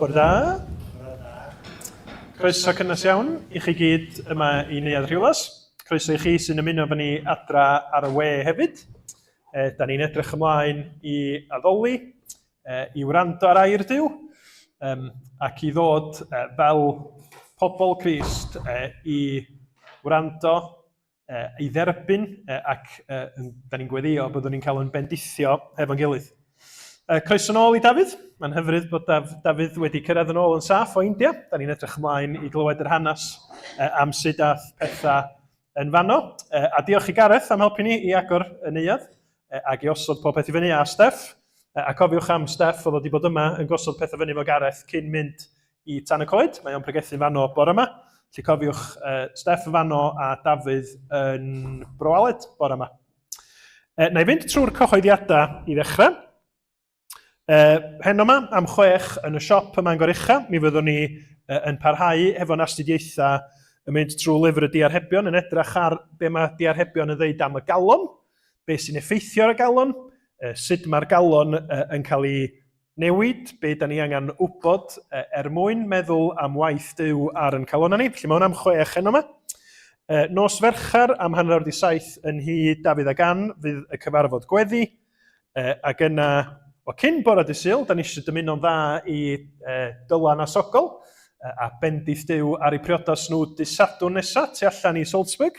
Bore da. Croeso cynnes iawn i chi gyd yma i Neuadd Rhiwlas. Croeso i chi sy'n ymuno efo ni adra ar y we hefyd. E, da ni'n edrych ymlaen i addoli, e, i wrando ar air Duw, um, ac i ddod e, fel pobl Crist e, i wrando ei dderbyn ac da ni'n gweddio byddwn ni'n cael yn bendithio hefo'n gilydd. Croeso nôl i Dafydd. Mae'n hyfryd bod Daf, Dafydd wedi cyrraedd yn ôl yn saff o India. Da ni'n edrych ymlaen i glywed yr hanes am sut ath pethau yn fanno. A diolch i Gareth am helpu ni i agor y neuadd ac i osod pob peth i fyny, a Steff. A cofiwch am Steff, oedd wedi bod yma yn gosod pethau fyny efo Gareth cyn mynd i Tan y Coed. Mae o'n pregethu fanno bore yma. Felly cofiwch uh, Steff yn fanno a Dafydd yn Bro Aled bore yma. E, na i fynd trwy'r cyhoeddiadau i ddechrau. E, heno yma, am chwech yn y siop yma yn Gorucha, mi fyddwn ni e, yn parhau hefo'n astudiaethau yn mynd trwy lyfr y diarhebion, yn edrych ar be mae diarhebion yn ddeud am y galon, be sy'n effeithio ar y galon, e, sut mae'r galon e, yn cael ei newid, be da ni angen wybod er mwyn meddwl am waith Duw ar yn calonnau ni. Felly mae hwn am chwech heno yma. Nos Fercher am hanner awr di saith yn nhŷ Dafydd ac Ann fydd y cyfarfod gweddi. Ac yna, o cyn bore dy Sul, da ni eisiau dymuno'n dda i Dylan a Sogol a bendith Duw ar eu priodas nhw dy Sadwrn nesaf tu allan i Salzburg.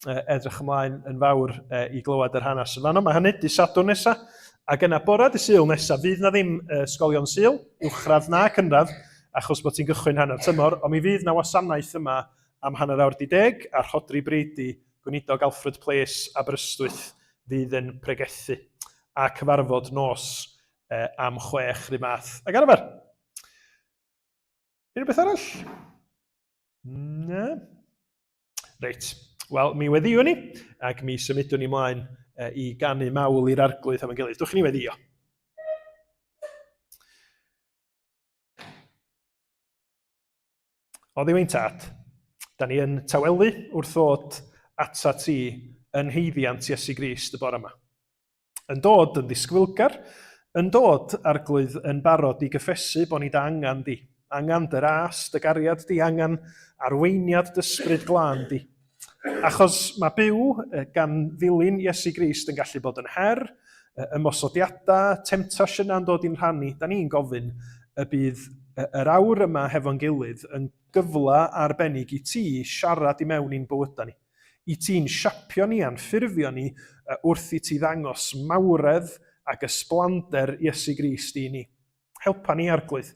Edrych ymlaen yn fawr i glywed yr hanes yn fanno. Mae hynny dy Sadwrn nesa. Ac yna bore dy Sul nesa, fydd na ddim ysgolion Sul, uwchradd na cynradd, achos bod ti'n gychwyn hanner tymor, ond mi fydd na wasanaeth yma am hanner awr di deg, a Rhodri Brady, gweinidog Alfred Place, Aberystwyth, fydd yn pregethu. A cyfarfod nos am chwech rhyw math ag arfer. Unrhyw beth arall? Na. Reit, wel, mi weddiwn ni, ac mi symudwn ni mlaen i ganu mawl i'r arglwydd am y gilydd. Dwch ni weddio. O ddiw ein tad, da ni yn tawelu wrth ddod ata ti yn heiddiant Iesu Grist y bore yma. Yn dod yn ddisgwylgar, yn dod, Arglwydd, yn barod i gyffesu bo ni dy angen di, angen dy ras, dy gariad di, angen arweiniad dy ysbryd glân di. Achos mae byw gan ddilyn Iesu Grist yn gallu bod yn her, ymosodiadau, temtasiynau'n dod i'n rhan ni. Da ni'n gofyn y bydd yr awr yma hefo'n gilydd yn gyfle arbennig i ti siarad i mewn i'n bywydau ni. I ti'n siapio ni a'n ffurfio ni wrth i ti ddangos mawredd ac ysblander Iesu Grist i ni. Helpa ni, Arglwydd,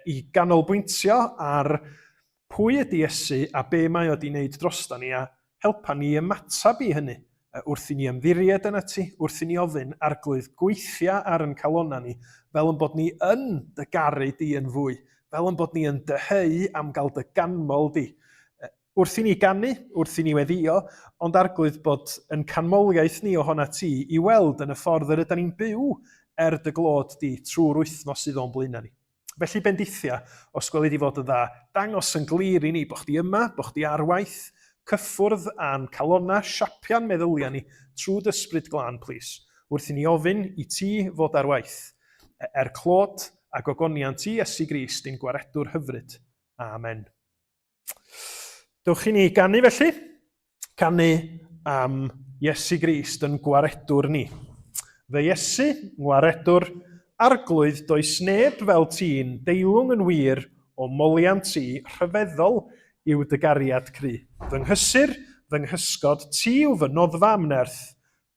i ganolbwyntio ar pwy ydy Iesu a be mae o di wneud drosta ni a helpa ni i ymateb i hynny wrth i ni ymddiried yna ti, wrth i ni ofyn, Arglwydd, gweithia ar yn calonnau ni fel yn bod ni yn dy garu di yn fwy, fel yn bod ni yn dyheu am gael dy ganmol di. Wrth i ni ganu, wrth i ni weddïo, ond Arglwydd bod yn canmoliaeth ni ohona ti i weld yn y ffordd yr ydan ni'n byw er dy glod di trwy'r wythnos sydd o'n blaenau ni. Felly bendithia, os gweli di fod yn dda, dangos yn glir i ni bo chdi yma, bo chdi ar waith, cyffwrdd â'n calonnau, siapia'n meddyliau ni trwy dy Ysbryd Glân, plîs, wrth i ni ofyn i ti fod ar waith, er clod a gogoniant i Iesu Grist ein Gwaredwr hyfryd. Amen. Dewch i ni ganu felly. Canu am Iesu Grist yn gwaredwr ni. Fy Iesu, ngwaredwr, arglwydd, does neb fel ti'n, deilwng yn wir o moliant ti, rhyfeddol yw dy gariad cry. Fy nghysur, fy nghysgod, ti yw fy noddfa am nerth,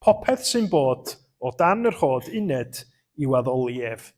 popeth sy'n bod o dan yr hod uned i'w addoli ef.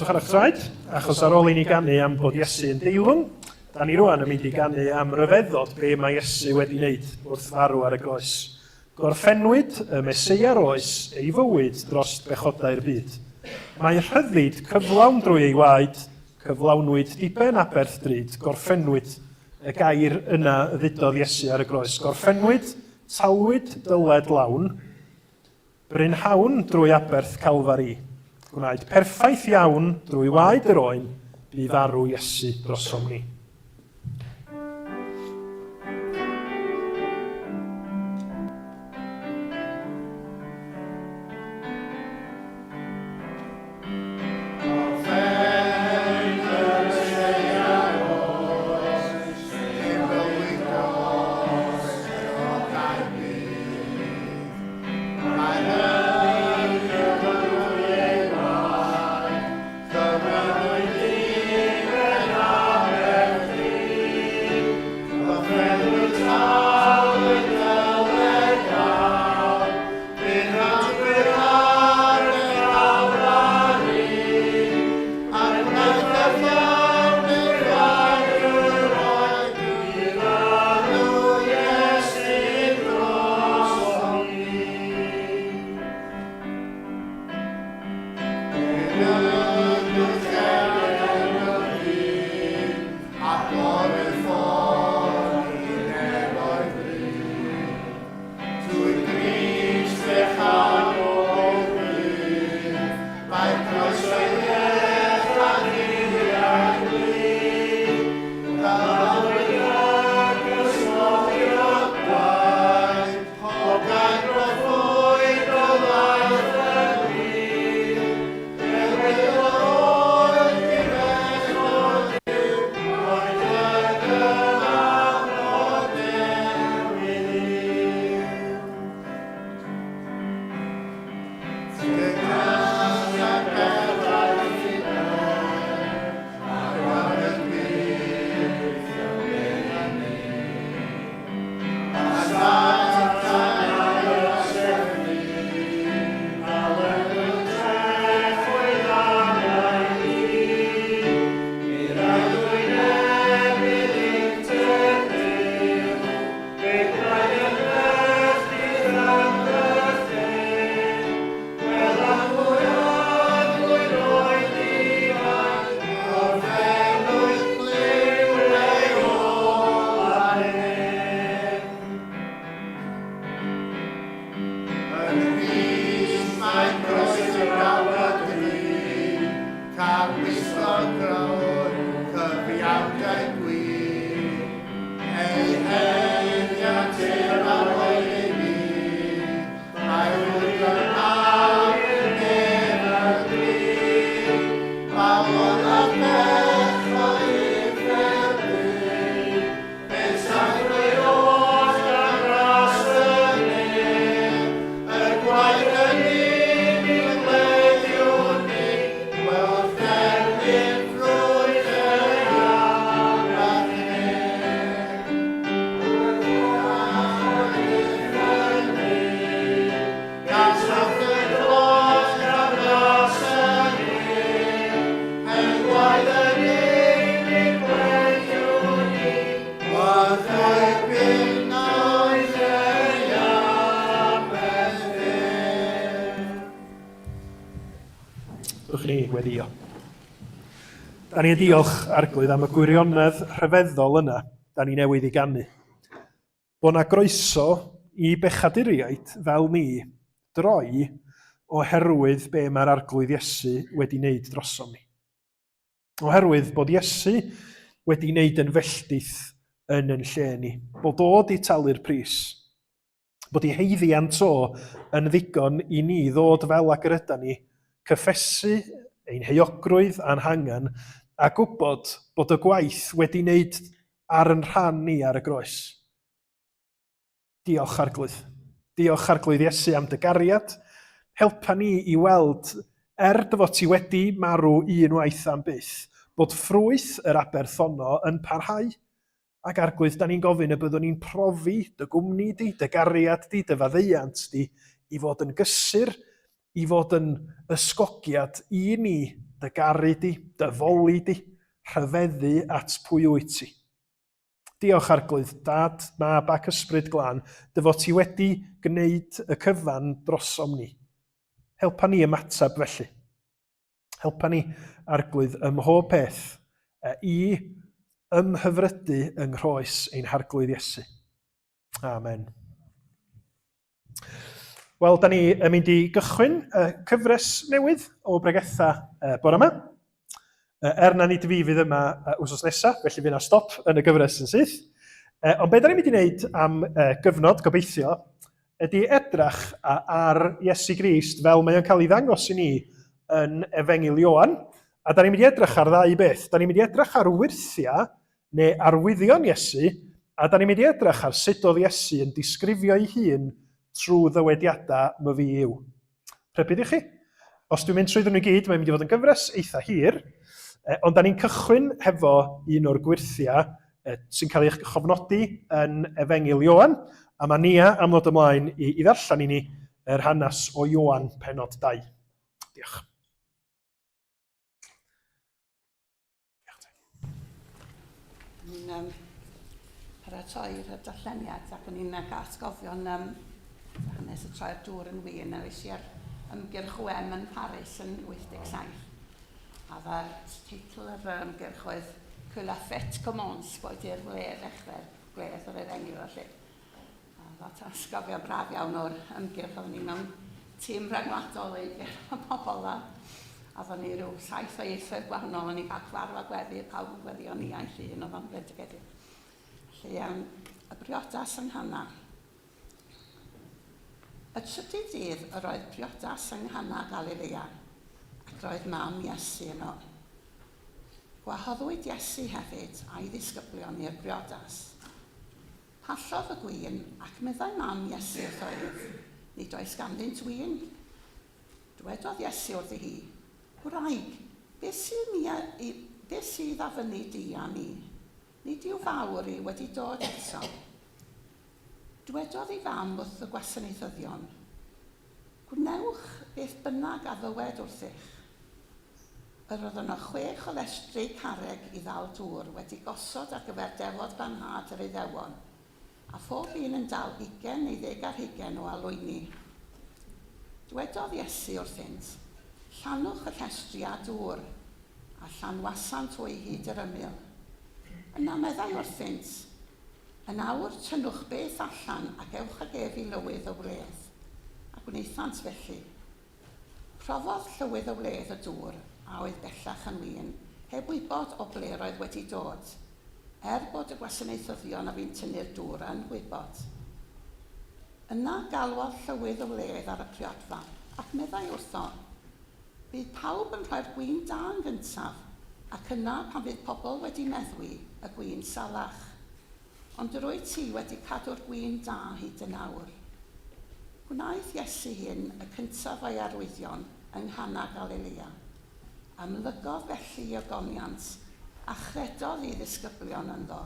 Arhoswch ar eich traed, achos ar ôl i ni ganu am bod Iesu yn deilwng, da ni rwan yn mynd i ganu am ryfeddod be mae Iesu wedi wneud wrth farw ar y groes. Gorffennwyd y Meseia roes ei fywyd dros bechodau'r byd. Mae rhyddid cyflawn drwy ei waed, cyflawnwyd diben aberth drud, gorffennwyd y gair yna ddudodd Iesu ar y groes, gorffennwyd, talwyd dyled lawn, Brynhawn drwy aberth Calfari. Gwnaed perffaith iawn drwy waed yr oen, bu farw Iesu drosom ni. Dwch ni weddio. Da ni'n diolch, Arglwydd, am y gwirionedd rhyfeddol yna da ni newydd i ganu. Bod 'na groeso i bechaduriaid fel ni droi oherwydd be mae'r Arglwydd Iesu wedi wneud drosom ni. Oherwydd bod Iesu wedi wneud yn felldith yn yn lle ni. Bod o 'di talu'r pris. Bod ei haeddiant o yn ddigon i ni ddod fel ag yr ydan ni, cyffesu ein heuogrwydd a'n hangen, a gwybod bod y gwaith wedi wneud ar yn rhan ni ar y groes. Diolch, Arglwydd. Diolch, Arglwydd Iesu, am dy gariad. Helpa ni i weld, er dy fod ti wedi marw un waith am byth, bod ffrwyth yr aberth honno yn parhau. Ac Arglwydd, da ni'n gofyn y byddwn ni'n profi dy gwmni di, dy gariad di, dy faddeuant di, i fod yn gysur, i fod yn ysgogiad i ni dy garu di, dy foli di, rhyfeddu at pwy wyt ti. Diolch Arglwydd, Dad, Mab ac Ysbryd Glân, dy fod ti wedi gwneud y cyfan drosom ni. Helpa ni ymateb felly. Helpa ni, Arglwydd, ym mhob peth, i ymhyfrydu yng nghroes ein Harglwydd Iesu. Amen. Wel, da ni yn mynd i gychwyn y cyfres newydd o bregethau bore yma. Er na nid fi fydd yma wythnos nesaf, felly fydd yna stop yn y gyfres yn syth. Ond be da ni'n mynd i wneud am gyfnod, gobeithio, ydy edrach ar Iesu Grist fel mae o'n cael ei ddangos i ni yn Efengyl Ioan. A da ni'n mynd i edrych ar ddau beth. Da ni'n mynd i edrych ar wyrthiau neu arwyddion Iesu, a da ni'n mynd i edrych ar sut oedd Iesu yn disgrifio ei hun trwy ddywediadau my fi yw. Rhybudd i chi, os dwi'n mynd trwyddyn nhw i gyd, mae'n mynd i fod yn gyfres eitha hir, ond da ni'n cychwyn hefo un o'r gwyrthiau sy'n cael ei chofnodi yn Efengyl Ioan, a mae Nia am ddod ymlaen i, i ddarllen i ni yr hanes o Ioan penod 2. Diolch. Ni'n um, paratoi'r darlleniad ac o'n i'n cael atgofion um, hanes y troi'r dŵr yn win a es i ar ymgyrch OM yn Paris yn 87. A dda teitl yr ymgyrch oedd Que la fête commence, boed i'r wledd ddechrau'r gwledd o'r efengyl felly. A lot o atgofion braf iawn o'r ymgyrch. Oedden ni mewn tîm rhyngwladol i o pobl a oedden ni rhyw saith o ieithoedd gwahanol, o'n i'n cael cyfarfod gweddi, pawb yn gweddi o'n iaith un, oedd o'n bendigedig. Felly, um, y briodas yng Nghana. Y trydydd dydd yr oedd priodas yng Nghana Galilea, ac roedd mam Iesu yno. Gwahoddwyd Iesu hefyd a'i ddisgyblion i'r briodas. Pallodd y gwin, ac meddai mam Iesu wrtho ef, Nid oes ganddynt win. Dwedodd Iesu wrthi hi, Gwraig, beth sydd mi a, i, beth sydd a fyny di a mi? Nid yw fawr i wedi dod eto. Dwedodd ei fam wrth y gwasanaethyddion, Gwnewch beth bynnag a ddywed wrthych. Yr oedd yno chwech o lestri carreg i ddal dŵr wedi gosod ar gyfer defod glanhad yr Iddewon, a phob un yn dal ugain neu ddeg ar hugain o alwyni. Dwedodd Iesu wrthynt, Llanwch y llestri â dŵr, a llanwasant hwy hyd yr ymyl. Yna meddai wrthynt, Yn awr tynnwch beth allan ac ewch ag ef i lywydd y wledd. A gwnaethant felly. Profodd llywydd y wledd y dŵr, a oedd bellach yn win, heb wybod o ble roedd wedi dod, er bod y gwasanaethyddion a fu'n tynnu'r dŵr yn gwybod. Yna galwodd llywydd y wledd ar y priodfa, ac meddai wrtho, Bydd pawb yn rhoi'r gwin da yn gyntaf, ac yna, pan fydd pobl wedi meddwi, y gwin salach. Ond yr wyt ti wedi cadw'r gwin da hyd yn awr. Gwnaeth Iesu hyn, y cyntaf o'i arwyddion, yng Nghana Galilea. Amlygodd felly ei ogoniant, a chredodd ei ddisgyblion ynddo.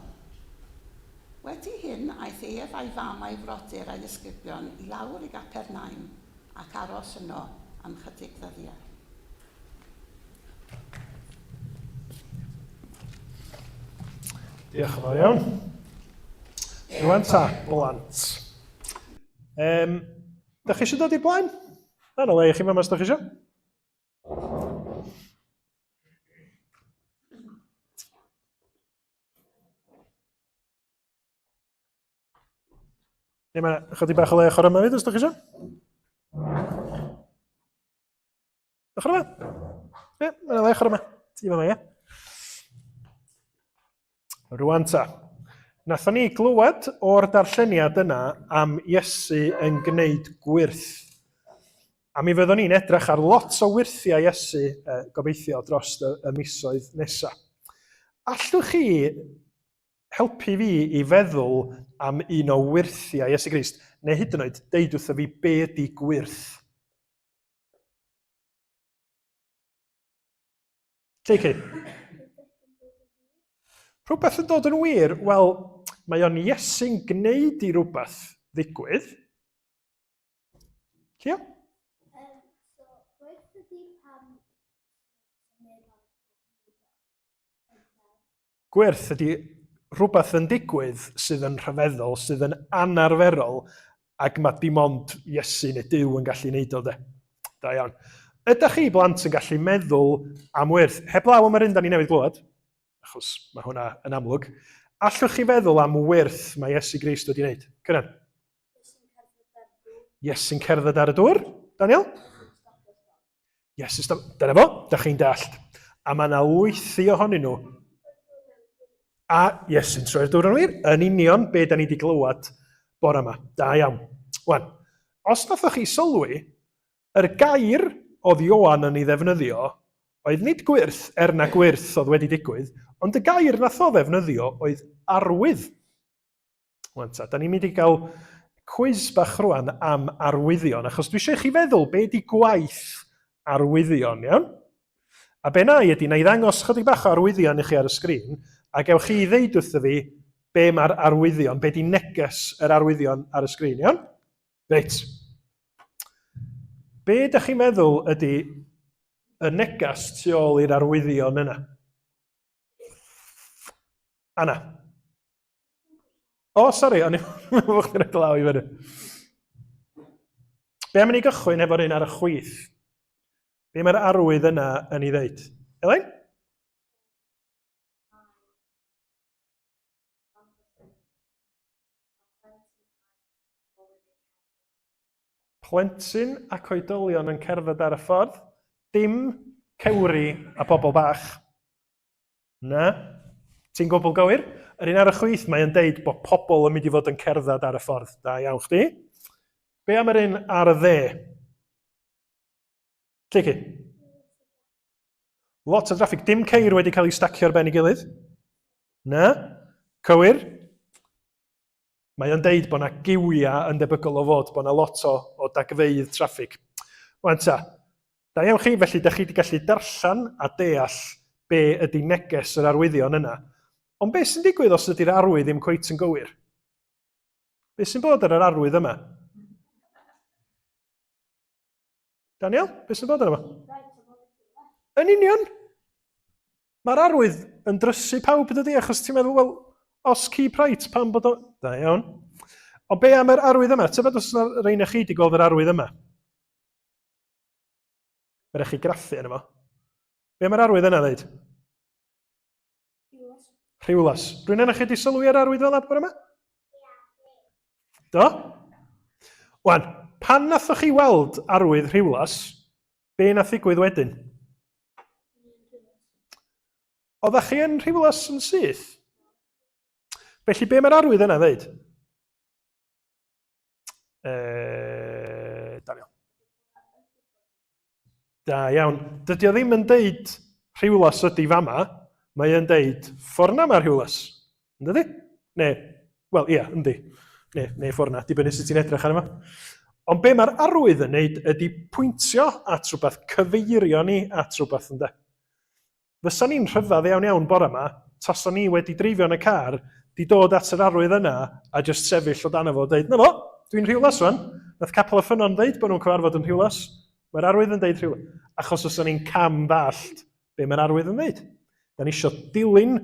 Wedi hyn, aeth ef a'i fam a'i frodyr a'i ddisgyblion i lawr i Gapernaum, ac aros yno am chydig ddyddiau. Diolch yn fawr iawn. Rwan ta, blant. Um, da chi eisiau dod i'r blaen? Na, na le i chi fama os da chi eisiau. Neu mae chydig bach o le ochr yma fyd, os da chi eisiau. Ochr yma? Ie, mae'n le ochr yma. Ti yma, ie. Rwan ta. Nathon ni glywed o'r darlleniad yna am Iesu yn gwneud gwyrth. A mi fyddwn ni'n edrych ar lot o wyrthiau Iesu, eh, gobeithio, dros y, y misoedd nesaf. Allwch chi helpu fi i feddwl am un o wyrthiau Iesu Grist, neu hyd yn oed deud wrtho fi be ydy gwyrth? JK. Rhywbeth yn dod yn wir, wel, mae o'n Iesu'n gwneud i rhywbeth ddigwydd. Llio? Um, so, gwerth ydy pam symud Gwyrth ydy rhywbeth yn digwydd sydd yn rhyfeddol, sydd yn anarferol, ac mae dim ond Iesu neu Duw yn gallu neud o de. Da iawn. Ydych chi blant yn gallu meddwl am wyrth, heblaw am yr un da ni newydd glywed, achos mae hwnna yn amlwg, allwch chi feddwl am wyrth mae Iesu Grist wedi wneud? Cynan? Iesu'n cerdded ar y dŵr. Daniel? Iesu stop. Dyna fo, da chi'n dallt. A mae yna lwythi ohonyn nhw. A Iesu'n troi'r dŵr yn wir, yn union be da ni wedi glywed bore yma. Da iawn. Wan, os nathoch chi sylwi, yr gair oedd Ioan yn ei ddefnyddio oedd nid gwyrth, er na gwyrth oedd wedi digwydd, ond y gair nath o ddefnyddio oedd arwydd. Wan ta, da ni'n mynd i gael cwis bach rwan am arwyddion, achos dwi eisiau i chi feddwl be di gwaith arwyddion, iawn? A be na i ydy, na i ddangos chydig bach o arwyddion i chi ar y sgrin, a gewch chi ddeud wrtho fi be mae'r arwyddion, be di neges yr arwyddion ar y sgrin, iawn? Reit. Be ydych chi'n meddwl ydy y neges tu ôl i'r arwyddion yna? Anna. O, sori, o'n i'n meddwl bod chdi'n rhoi glaw i fyny. Be am i ni gychwyn efo'r un ar y chwith? Be mae'r arwydd yna yn ei ddeud? Elain? Plentyn ac oedolion yn cerdded ar y ffordd. Dim cewri a pobl bach. Na. Ti'n gwbl gywir. Yr un ar y chwith, mae yn deud bod pobl yn mynd i fod yn cerdded ar y ffordd. Da iawn chdi. Be am yr un ar y dde? Lleucu? Lot o draffig. Dim ceir wedi cael ei stacio ar ben ei gilydd. Na. Cywir. Mae o'n deud bod yna giwia yn debygol o fod, bod yna lot o, o dagfeydd traffig. Wan ta, da iawn chi, felly da chi wedi gallu darllen a deall be ydy neges yr arwyddion yna. Ond beth sy'n digwydd os ydy'r arwydd ddim cweit yn gywir? Beth sy'n bod ar yr arwydd yma? Daniel, beth sy'n bod arno fo? Yn union. Mae'r arwydd yn drysu pawb dydy, achos ti'n meddwl, wel, os keep right, pam bod o... Da iawn. Ond be am yr arwydd yma? Tybed os yna rhain o chi wedi gweld yr arwydd yma? Mae rhaid chi graffu arno fo. Be am yr arwydd yna ddeud? Rhiwlas. Rwy'n yna chi wedi sylwi ar arwydd fel bore yma? Do? Wan, pan nathoch chi weld arwydd Rhiwlas, be nath ddigwydd wedyn? Oeddech chi yn Rhiwlas yn syth? Felly be mae'r arwydd yna ddeud? Daniel. Da iawn. Dydy o ddim yn deud Rhiwlas ydy fama, mae yn deud ffordd na mae Rhiwlas. Yn dydy? Neu, wel, ia, yndi. Neu, neu ffordd na, dibynnu sut ti'n edrych arno fo. Ond be mae'r arwydd yn neud ydy pwyntio at rhywbeth, cyfeirio ni at rhywbeth, ynde. Fysa ni'n rhyfedd iawn iawn bore 'ma tasa ni wedi dreifio yn y car, 'di dod at yr arwydd yna a jyst sefyll o dan fo a deud, 'na fo, dwi'n Rhiwlas rwan. Nath Capel y Ffynnon ddeud bod nhw'n cyfarfod yn Rhiwlas. Mae'r arwydd yn deud Rhiwlas. Achos fysa ni'n cam ddallt be mae'r arwydd yn ddeud. Da ni eisiau dilyn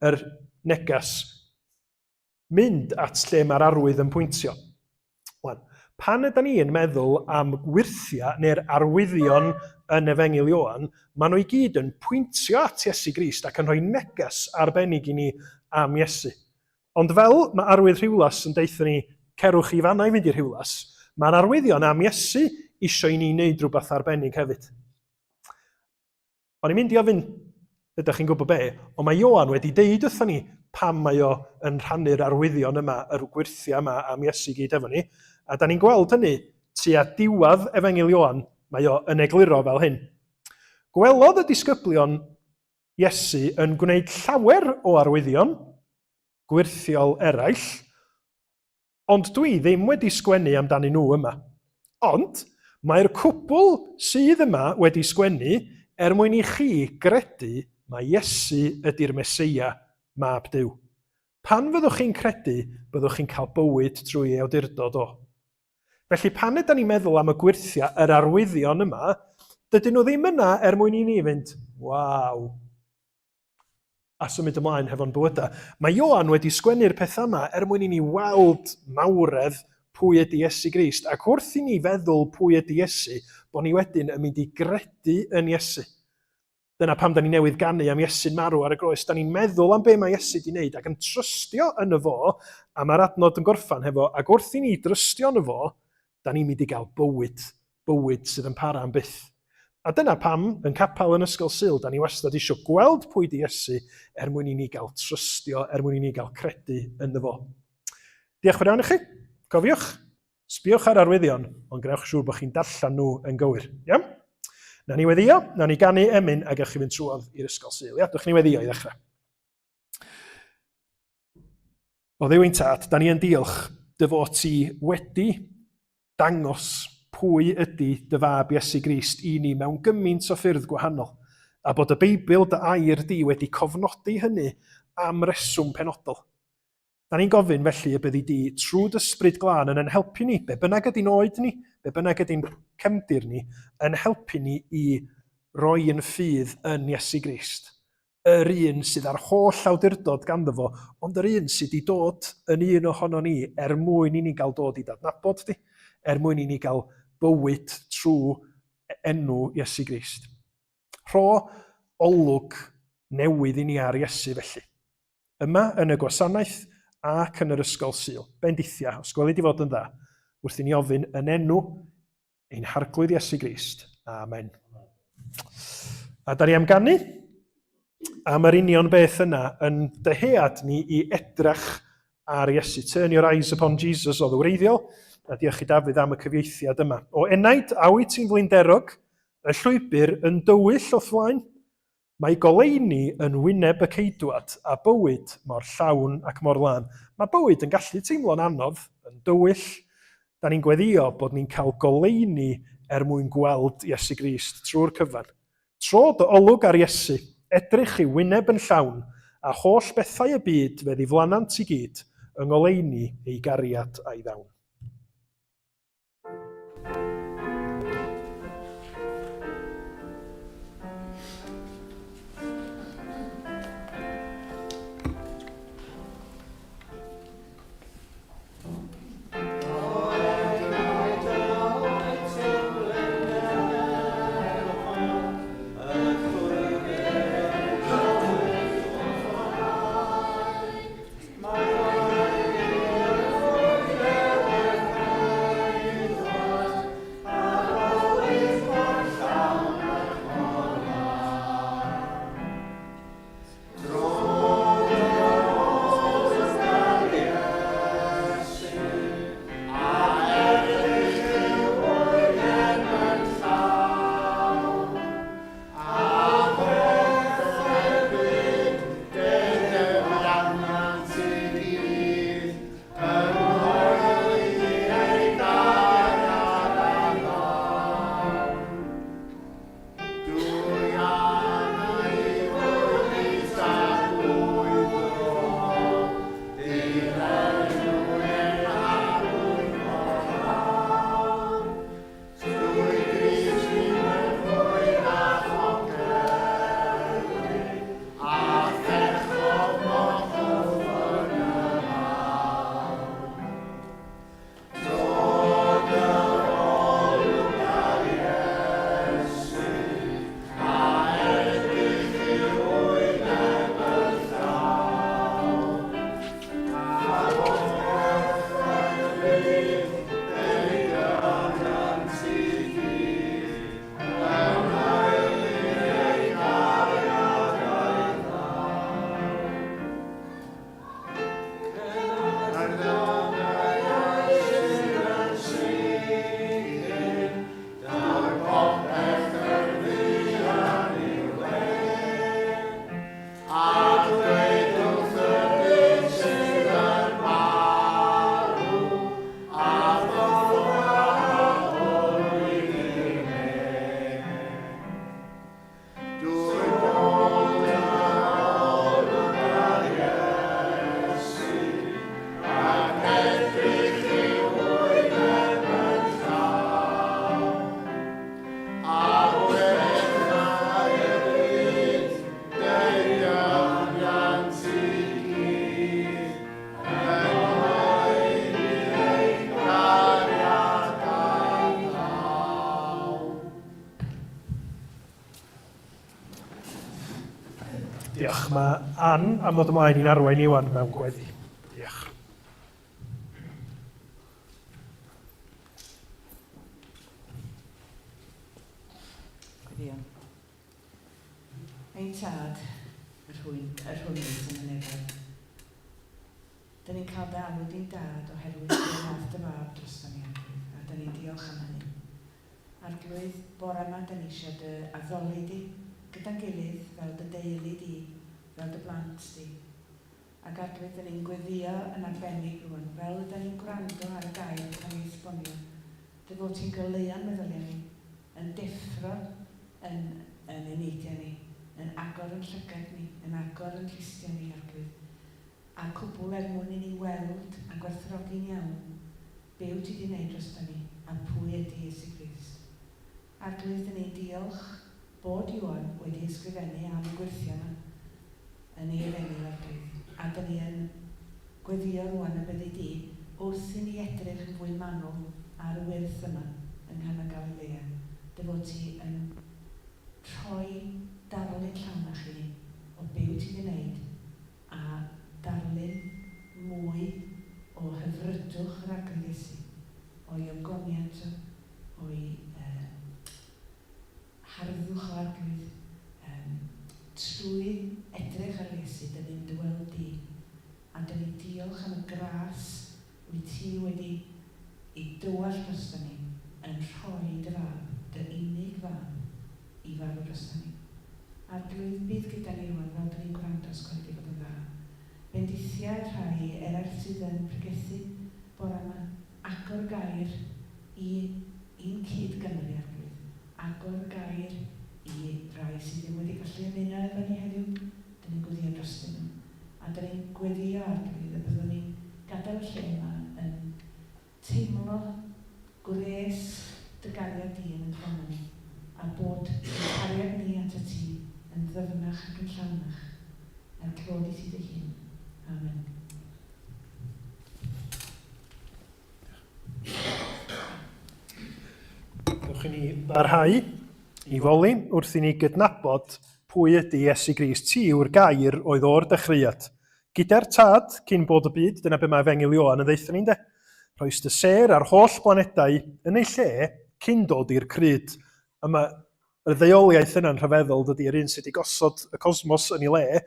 yr neges mynd at lle mae'r arwydd yn pwyntio. Wan, pan ydy ni'n meddwl am wyrthiau neu'r arwyddion yn Efengyl Ioan, maen nhw i gyd yn pwyntio at Iesu Grist ac yn rhoi neges arbennig i ni am Iesu. Ond fel mae arwydd Rhiwlas yn deutha ni, cerwch i fanna i fynd i Rhiwlas, mae'r arwyddion am Iesu eisiau i ni wneud rhywbeth arbennig hefyd. O'n i'n mynd i ofyn, ydych chi'n gwybod be, ond mae Ioan wedi deud wrthon ni pam mae o yn rhannu'r arwyddion yma, yr gwyrthiau yma am Iesu gyd efo ni, a da ni'n gweld hynny tua diwedd Efengyl Ioan, mae o yn egluro fel hyn. Gwelodd y disgyblion Iesu yn gwneud llawer o arwyddion gwyrthiol eraill, Ond dwi ddim wedi sgwennu amdanyn nhw yma. Ond mae'r cwbl sydd yma wedi sgwennu er mwyn i chi gredu mai Iesu ydy'r Meseia, Mab Duw. Pan fyddwch chi'n credu, byddwch chi'n cael bywyd trwy ei awdurdod o. Felly pan ydan ni'n meddwl am y gwyrthiau, yr arwyddion yma, dydyn nhw ddim yna er mwyn i ni fynd, waw. A symud ymlaen hefo'n bywydau. Mae Ioan wedi sgwennu'r pethau yma er mwyn i ni weld mawredd pwy ydy Iesu Grist, ac wrth i ni feddwl pwy ydy Iesu, bod ni wedyn yn mynd i gredu yn Iesu. Dyna pam da ni newydd ganu am Iesu'n marw ar y groes. Da ni'n meddwl am be mae Iesu di wneud ac yn trystio yn y fo, a mae'r adnod yn gorffan hefo, ac wrth i ni drystio yn y fo, da ni'n mynd i gael bywyd, bywyd sydd yn para am byth. A dyna pam, yn capel yn Ysgol Sul, da ni wastad eisiau gweld pwy di Iesu er mwyn i ni gael trystio, er mwyn i ni gael credu ynddo fo. Diolch yn fawr iawn i chi. Cofiwch, Sbïwch ar arwyddion, ond gwnewch siŵr bod chi'n darllen nhw yn gywir. Iawn? Na ni weddio, na ni ganu emyn a gewch chi fynd trwodd i'r ysgol Sul. Ia, dwch ni weddio i ddechrau. O Dduw ein tad, da ni yn diolch dy fod ti wedi dangos pwy ydy dy fab Iesu Grist i ni mewn gymaint o ffyrdd gwahanol, a bod y Beibl dy air di wedi cofnodi hynny am reswm penodol. Da ni'n gofyn felly y byddi di, trwy dy Ysbryd Glân, yn ein helpu ni, be bynnag ydy'n oed ni, be bynnag ydy'n cefndir ni, yn helpu ni i roi yn ffydd yn Iesu Grist. Yr un sydd â'r holl awdurdod ganddo fo, ond yr un sydd wedi dod yn un ohono ni er mwyn i ni gael dod i dadnabod di, er mwyn i ni gael bywyd trwy enw Iesu Grist. Rho olwg newydd i ni ar Iesu felly. Yma yn y gwasanaeth ac yn yr ysgol Sul. Bendithia, os gweli di fod yn dda, wrth i ni ofyn yn enw ein Harglwydd Iesu Grist. Amen. A da ni am ganu am yr union beth yna yn dyhead ni i edrach ar Iesu. Turn your eyes upon Jesus oedd y wreiddiol, a diolch i Dafydd am y cyfieithiad yma. O enaid, a wyt ti'n flinderog, y llwybr yn dywyll o'th flaen? Mae goleuni yn wyneb y Ceidwad a bywyd mor llawn ac mor lân. Mae bywyd yn gallu teimlo'n anodd, yn dywyll. Da ni'n gweddïo bod ni'n cael goleuni er mwyn gweld Iesu Grist trwy'r cyfan. Tro dy olwg ar Iesu, edrych i'w wyneb yn llawn, a holl bethau y byd fe ddiflanant i gyd yng ngoleuni ei gariad a'i ddawn. Diolch. Mae Ann am ddod ymlaen i'n arwain Iwan mewn gweddi. Diolch. Gweddïwn. Ein Tad, yr hwyn, yr hwn wyt yn y nefoedd. Dyn ni'n cael dy alw di'n dad oherwydd dy nath dy fab drosto ni, Arglwydd, a dyn ni'n diolch am hynny. Arglwydd, bore yma dyn ni eisiau dy addoli di, gyda'n gilydd, fel dy deulu di, fel dy blant di. Ac Arglwydd, dyn ni'n gweddïo yn arbennig rwan, fel ydan ni'n gwrando ar y gair yn cael ei esbonio, dy fod ti'n goleuo'n meddyliau ni, yn deffro yn yn eneidiau ni, yn agor yn llygad ni, yn agor yn clustiau ni, Arglwydd, a'r cwbl er mwyn i ni weld a gwerthfawrogi'n iawn be wyt ti 'di wneud drosto ni a pwy ydy Iesu Grist. Arglwydd, dyn ni'n diolch bod Ioan wedi ysgrifennu am y gwyrthiau 'ma yn ei Efengyl, Arglwydd, a dyn ni yn gweddïo rwan y byddi di wrth i ni edrych yn fwy manwl ar y wyrth yma yng Nghana Galilea, dy fod ti yn rhoi darlun llawnach i ni o be wyt ti 'di wneud a darlun mwy o hyfrydwch yr Arglwydd Iesu, o'i ogoniant o, o'i uh, harddwch o Arglwydd, um, trwy edrych ar Iesu, dyn ni'n dy weld di, a dyn ni'n diolch am y gras wyt ti wedi ei dywallt drosto ni, yn rhoi dy fab, dy unig fab, i farw drosto ni. Arglwydd, bydd gyda ni rwan fel dyn ni'n gwrando, os gweli di fod yn dda. Bendithia y rhai eraill sydd yn pregethu bore yma. Agor y gair i i'n cyd-Gymry, Arglwydd. Agor y gair i rai sydd ddim wedi gallu ymuno efo ni heddiw. Dyn ni'n gweddio drostyn nhw. A dyn ni'n gweddio, Arglwydd, y byddwn ni'n gadael y lle yma yn teimlo gwres dy gariad di yn ein calonnau ni, a bod ein cariad ni atat ti yn ddyfnach ac yn llawnach, er clod i ti dy hun. Amen. Dewch i ni barhau i foli wrth i ni gydnabod pwy ydy Iesu Grist. Ti yw'r gair oedd o'r dechreuad. Gyda'r Tad, cyn bod y byd, dyna be mae Efengyl Ioan yn ddeutha ni, ynde? Rhoes dy sêr a'r holl blanedau yn eu lle cyn dod i'r cryd. A mae y ddeuoliaeth yna'n rhyfeddol, dydy, yr un sydd wedi gosod y cosmos yn ei le,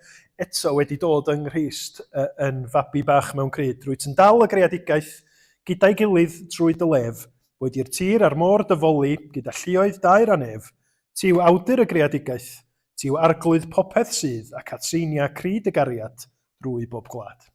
eto wedi dod yng Nghrist yn fabi bach mewn cryd. Rwyt yn dal y greadigaeth gyda'i gilydd trwy dy lef, boed i'r tir a'r môr dy foli gyda lluoedd daer a nef. Ti yw awdur y greadigaeth, Ti yw arglwydd popeth sydd, ac atseinia cryd y gariad drwy bob gwlad.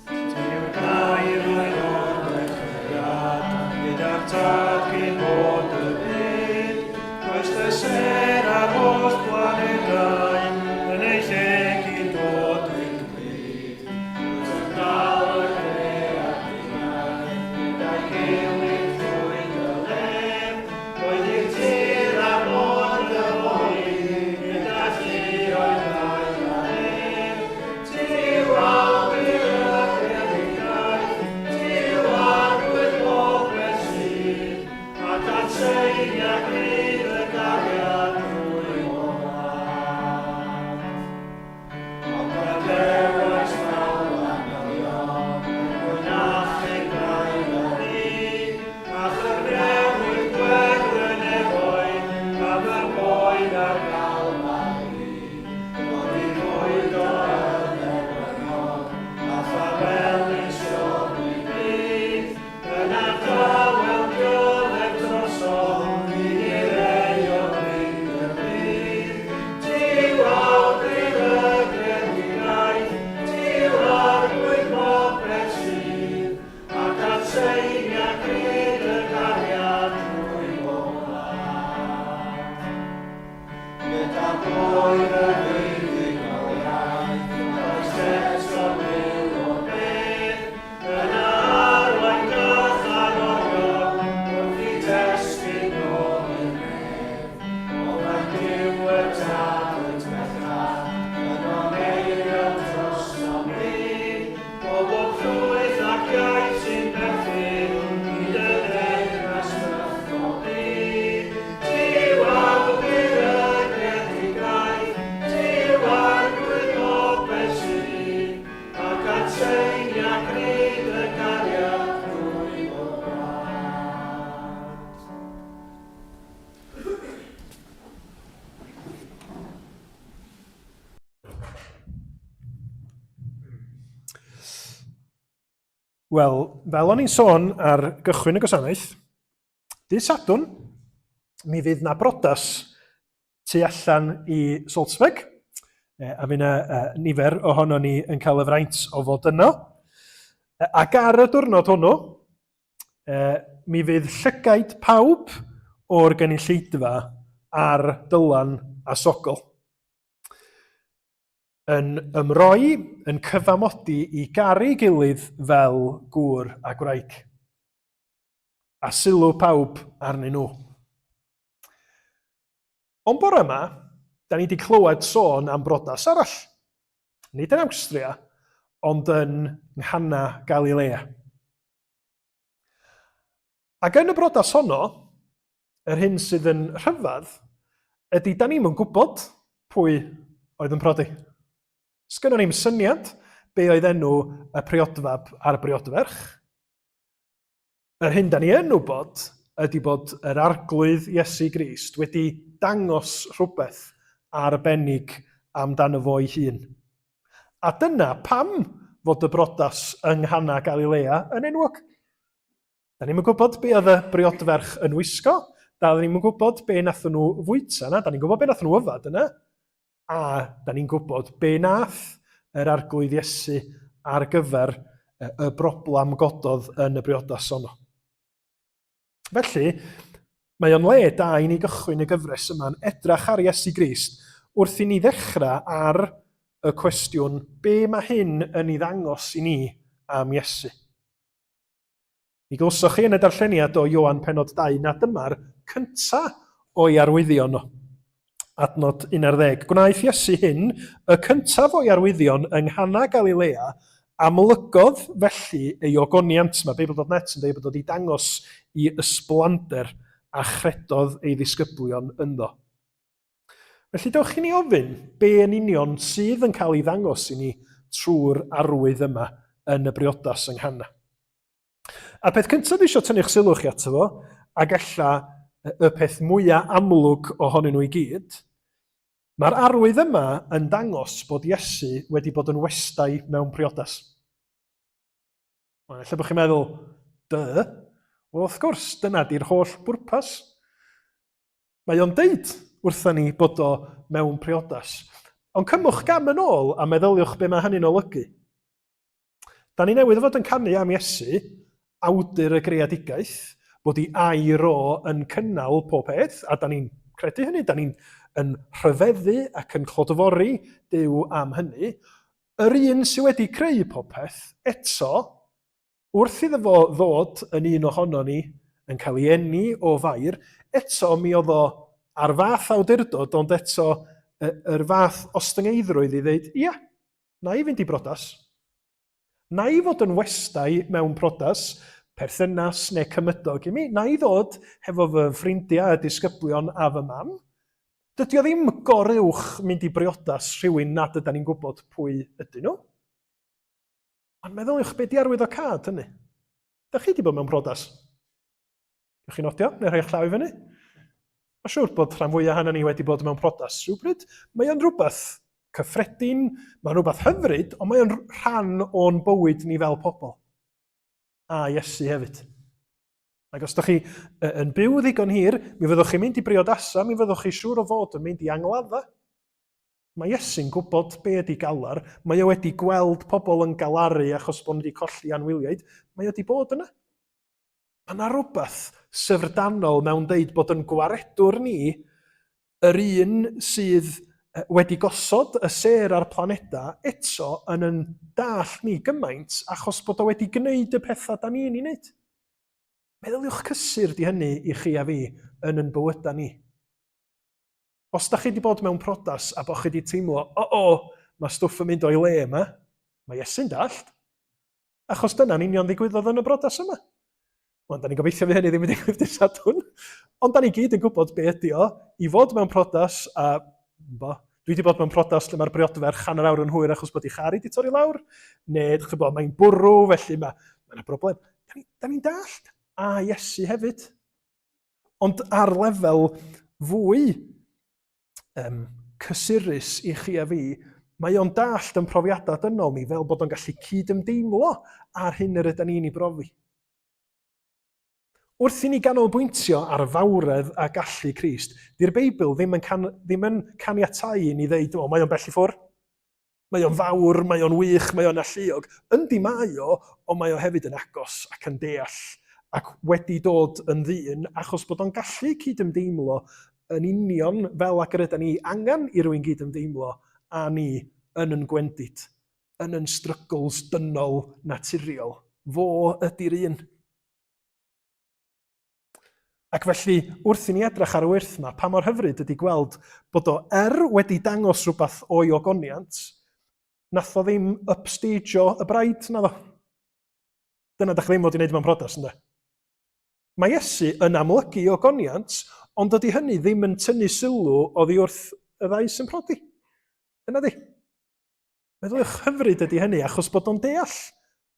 Ti yw'r gair oedd o'r dechreuad, gyda'r Tad cyn bod y byd. Rhoes dy sêr a'r holl blanedau yn eu lle cyn dod i'r byd. Wel, fel o'n i'n sôn ar gychwyn y gwasanaeth, dydd Sadwrn, mi fydd na brodas tu allan i Salzburg, a fydd na nifer ohono ni yn cael y fraint o fod yno. Ac ar y diwrnod hwnnw, mi fydd llygaid pawb o'r gynulleidfa ar Dylan a Sogol. Yn ymroi, yn cyfamodi i garu gilydd fel gŵr a gwraig. A sylw pawb arnyn nhw. Ond bore yma, da ni wedi clywed sôn am brodas arall. Nid yn Awstria, ond yn Nghana Galilea. Ac yn y brodas honno, yr hyn sydd yn rhyfedd ydy da ni'm yn gwybod pwy oedd yn prodi. Sgynnon ni'm syniad be oedd enw y priodfab a'r briodferch. Yr hyn da ni yn wybod ydy bod yr Arglwydd Iesu Grist wedi dangos rhywbeth arbennig amdano fo'i hun. A dyna pam fod y brodas yng Nghana Galilea yn enwog. Da ni'm yn gwybod be oedd y briodferch yn wisgo, da ni'm yn gwybod be nathon nhw fwyta yna, da ni'n gwybod be nathon nhw yfad yna, a da ni'n gwybod be nath yr Arglwydd Iesu ar gyfer y broblam gododd yn y briodas honno. Felly, mae o'n le da i ni gychwyn y gyfres yma'n edrach ar Iesu Grist wrth i ni ddechrau ar y cwestiwn be mae hyn yn ei ddangos i ni am Iesu. Mi glywsoch chi yn y darlleniad o Ioan pennod 2 na dyma'r cynta o'i arwyddion o. Adnod 11. Gwnaeth Iesu hyn, y cyntaf o'i arwyddion yng Nghana Galilea, amlygodd felly ei ogoniant. Mae Beibl.net yn dweud bod o wedi dangos i ysblander a chredodd ei ddisgyblion ynddo. Felly dewch i ni ofyn, be yn union sydd yn cael ei ddangos i ni trwy'r arwydd yma yn y briodas yng Nghana? A'r peth cyntaf dwi eisiau tynnu'ch sylw chi ato fo, ac ella y peth mwyaf amlwg ohonyn nhw i gyd, mae'r arwydd yma yn dangos bod Iesu wedi bod yn westai mewn priodas. Wel, ella bod chi'n meddwl, dy? Wel, wrth gwrs, dyna di'r holl bwrpas. Mae o'n deud wrtha ni bod o mewn priodas. Ond cymwch gam yn ôl a meddyliwch be mae hynny'n olygu. Da ni newydd fod yn canu am Iesu, awdur y greadigaeth, bod ei air o yn cynnal pob peth, a da ni'n credu hynny, da ni'n yn rhyfeddu ac yn clodfori Duw am hynny, Yr un sydd wedi creu popeth, eto, wrth iddo fo ddod yn un ohonon ni, yn cael ei eni o Fair, eto mi oedd o ar fath awdurdod, ond eto yr fath ostyngeiddrwydd i ddeud, ia, na i fynd i brodas. Na i fod yn westai mewn prodas, perthynas neu cymydog i mi, na i ddod hefo fy ffrindiau, y disgyblion a fy mam. Dydy o ddim goruwch mynd i briodas rhywun nad ydan ni'n gwybod pwy ydyn nhw. Ond meddyliwch be di arwyddocâd hynny. Da chi wedi bod mewn priodas? Gewch chi nodio neu rhoi eich llaw i fyny? Mae'n siŵr bod rhan fwyaf ohonon ni wedi bod mewn priodas rhywbryd. Mae o'n rhywbeth cyffredin, mae'n rhywbeth hyfryd, ond mae o'n rhan o'n bywyd ni fel pobl. A Iesu hefyd. Ac os ydych chi yn byw ddigon hir, mi fyddwch chi'n mynd i briodasa, mi fyddwch chi siŵr o fod yn mynd i angladda. Mae Iesu'n gwybod be ydy galar, mae o wedi gweld pobl yn galaru achos bod nhw wedi colli anwyliaid, mae o wedi bod yna. Mae yna rhywbeth syfrdanol mewn deud bod yn gwaredwr ni yr un sydd wedi gosod y sêr a'r planedau eto yn yn dallt ni gymaint achos bod o wedi gwneud y pethau da ni'n ei wneud. Meddyliwch cysur di hynny i chi a fi yn yn bywydau ni. Os da chi wedi bod mewn prodas a bod chi wedi teimlo, o-o, mae stwff yn mynd o'i le yma, mae Iesu'n dallt. Achos dyna'n union ddigwyddodd yn y brodas yma. Wel, da ni'n gobeithio fydd hynny ddim yn digwydd dydd Sadwrn. Ond da ni gyd yn gwybod be ydy o, i fod mewn prodas a, bo, dwi wedi bod mewn prodas lle mae'r briodferch hanner awr yn hwyr achos bod ei char wedi torri lawr, neu, dych chi'n bod, mae'n bwrw, felly mae yna ma broblem. Da ni'n ni dallt, a Iesu hefyd. Ond ar lefel fwy um, cysurus i chi a fi, Mae o'n dallt yn profiadau dynol ni fel bod o'n gallu cyd-ymdeimlo â'r hyn yr ydan ni'n ei brofi. Wrth i ni ganolbwyntio ar fawredd a gallu Crist, 'di'r Beibl ddim yn, can, ddim yn caniatáu i ni ddeud, o, mae o'n bell i ffwr. Mae o'n fawr, mae o'n wych, mae o'n alluog. Yndi mae o, ond mae o hefyd yn agos ac yn deall ac wedi dod yn ddyn achos bod o'n gallu cydymdeimlo yn union fel ag yr ydan ni angen i rywun gydymdeimlo â ni yn yn gwendid, yn yn struggles dynol naturiol. Fo ydy'r un. Ac felly, wrth i ni edrych ar y wyrth yma, pa mor hyfryd ydy gweld bod o er wedi dangos rhywbeth o'i ogoniant, nath o ddim upstageio y bride, naddo. Dyna da chi ddim fod i wneud mewn priodas, ynde? Mae Iesu yn amlygu ogoniant, ond dydy hynny ddim yn tynnu sylw oddi wrth y ddau sy'n prodi. Yna di. Meddyliwch hyfryd ydy hynny, achos bod o'n deall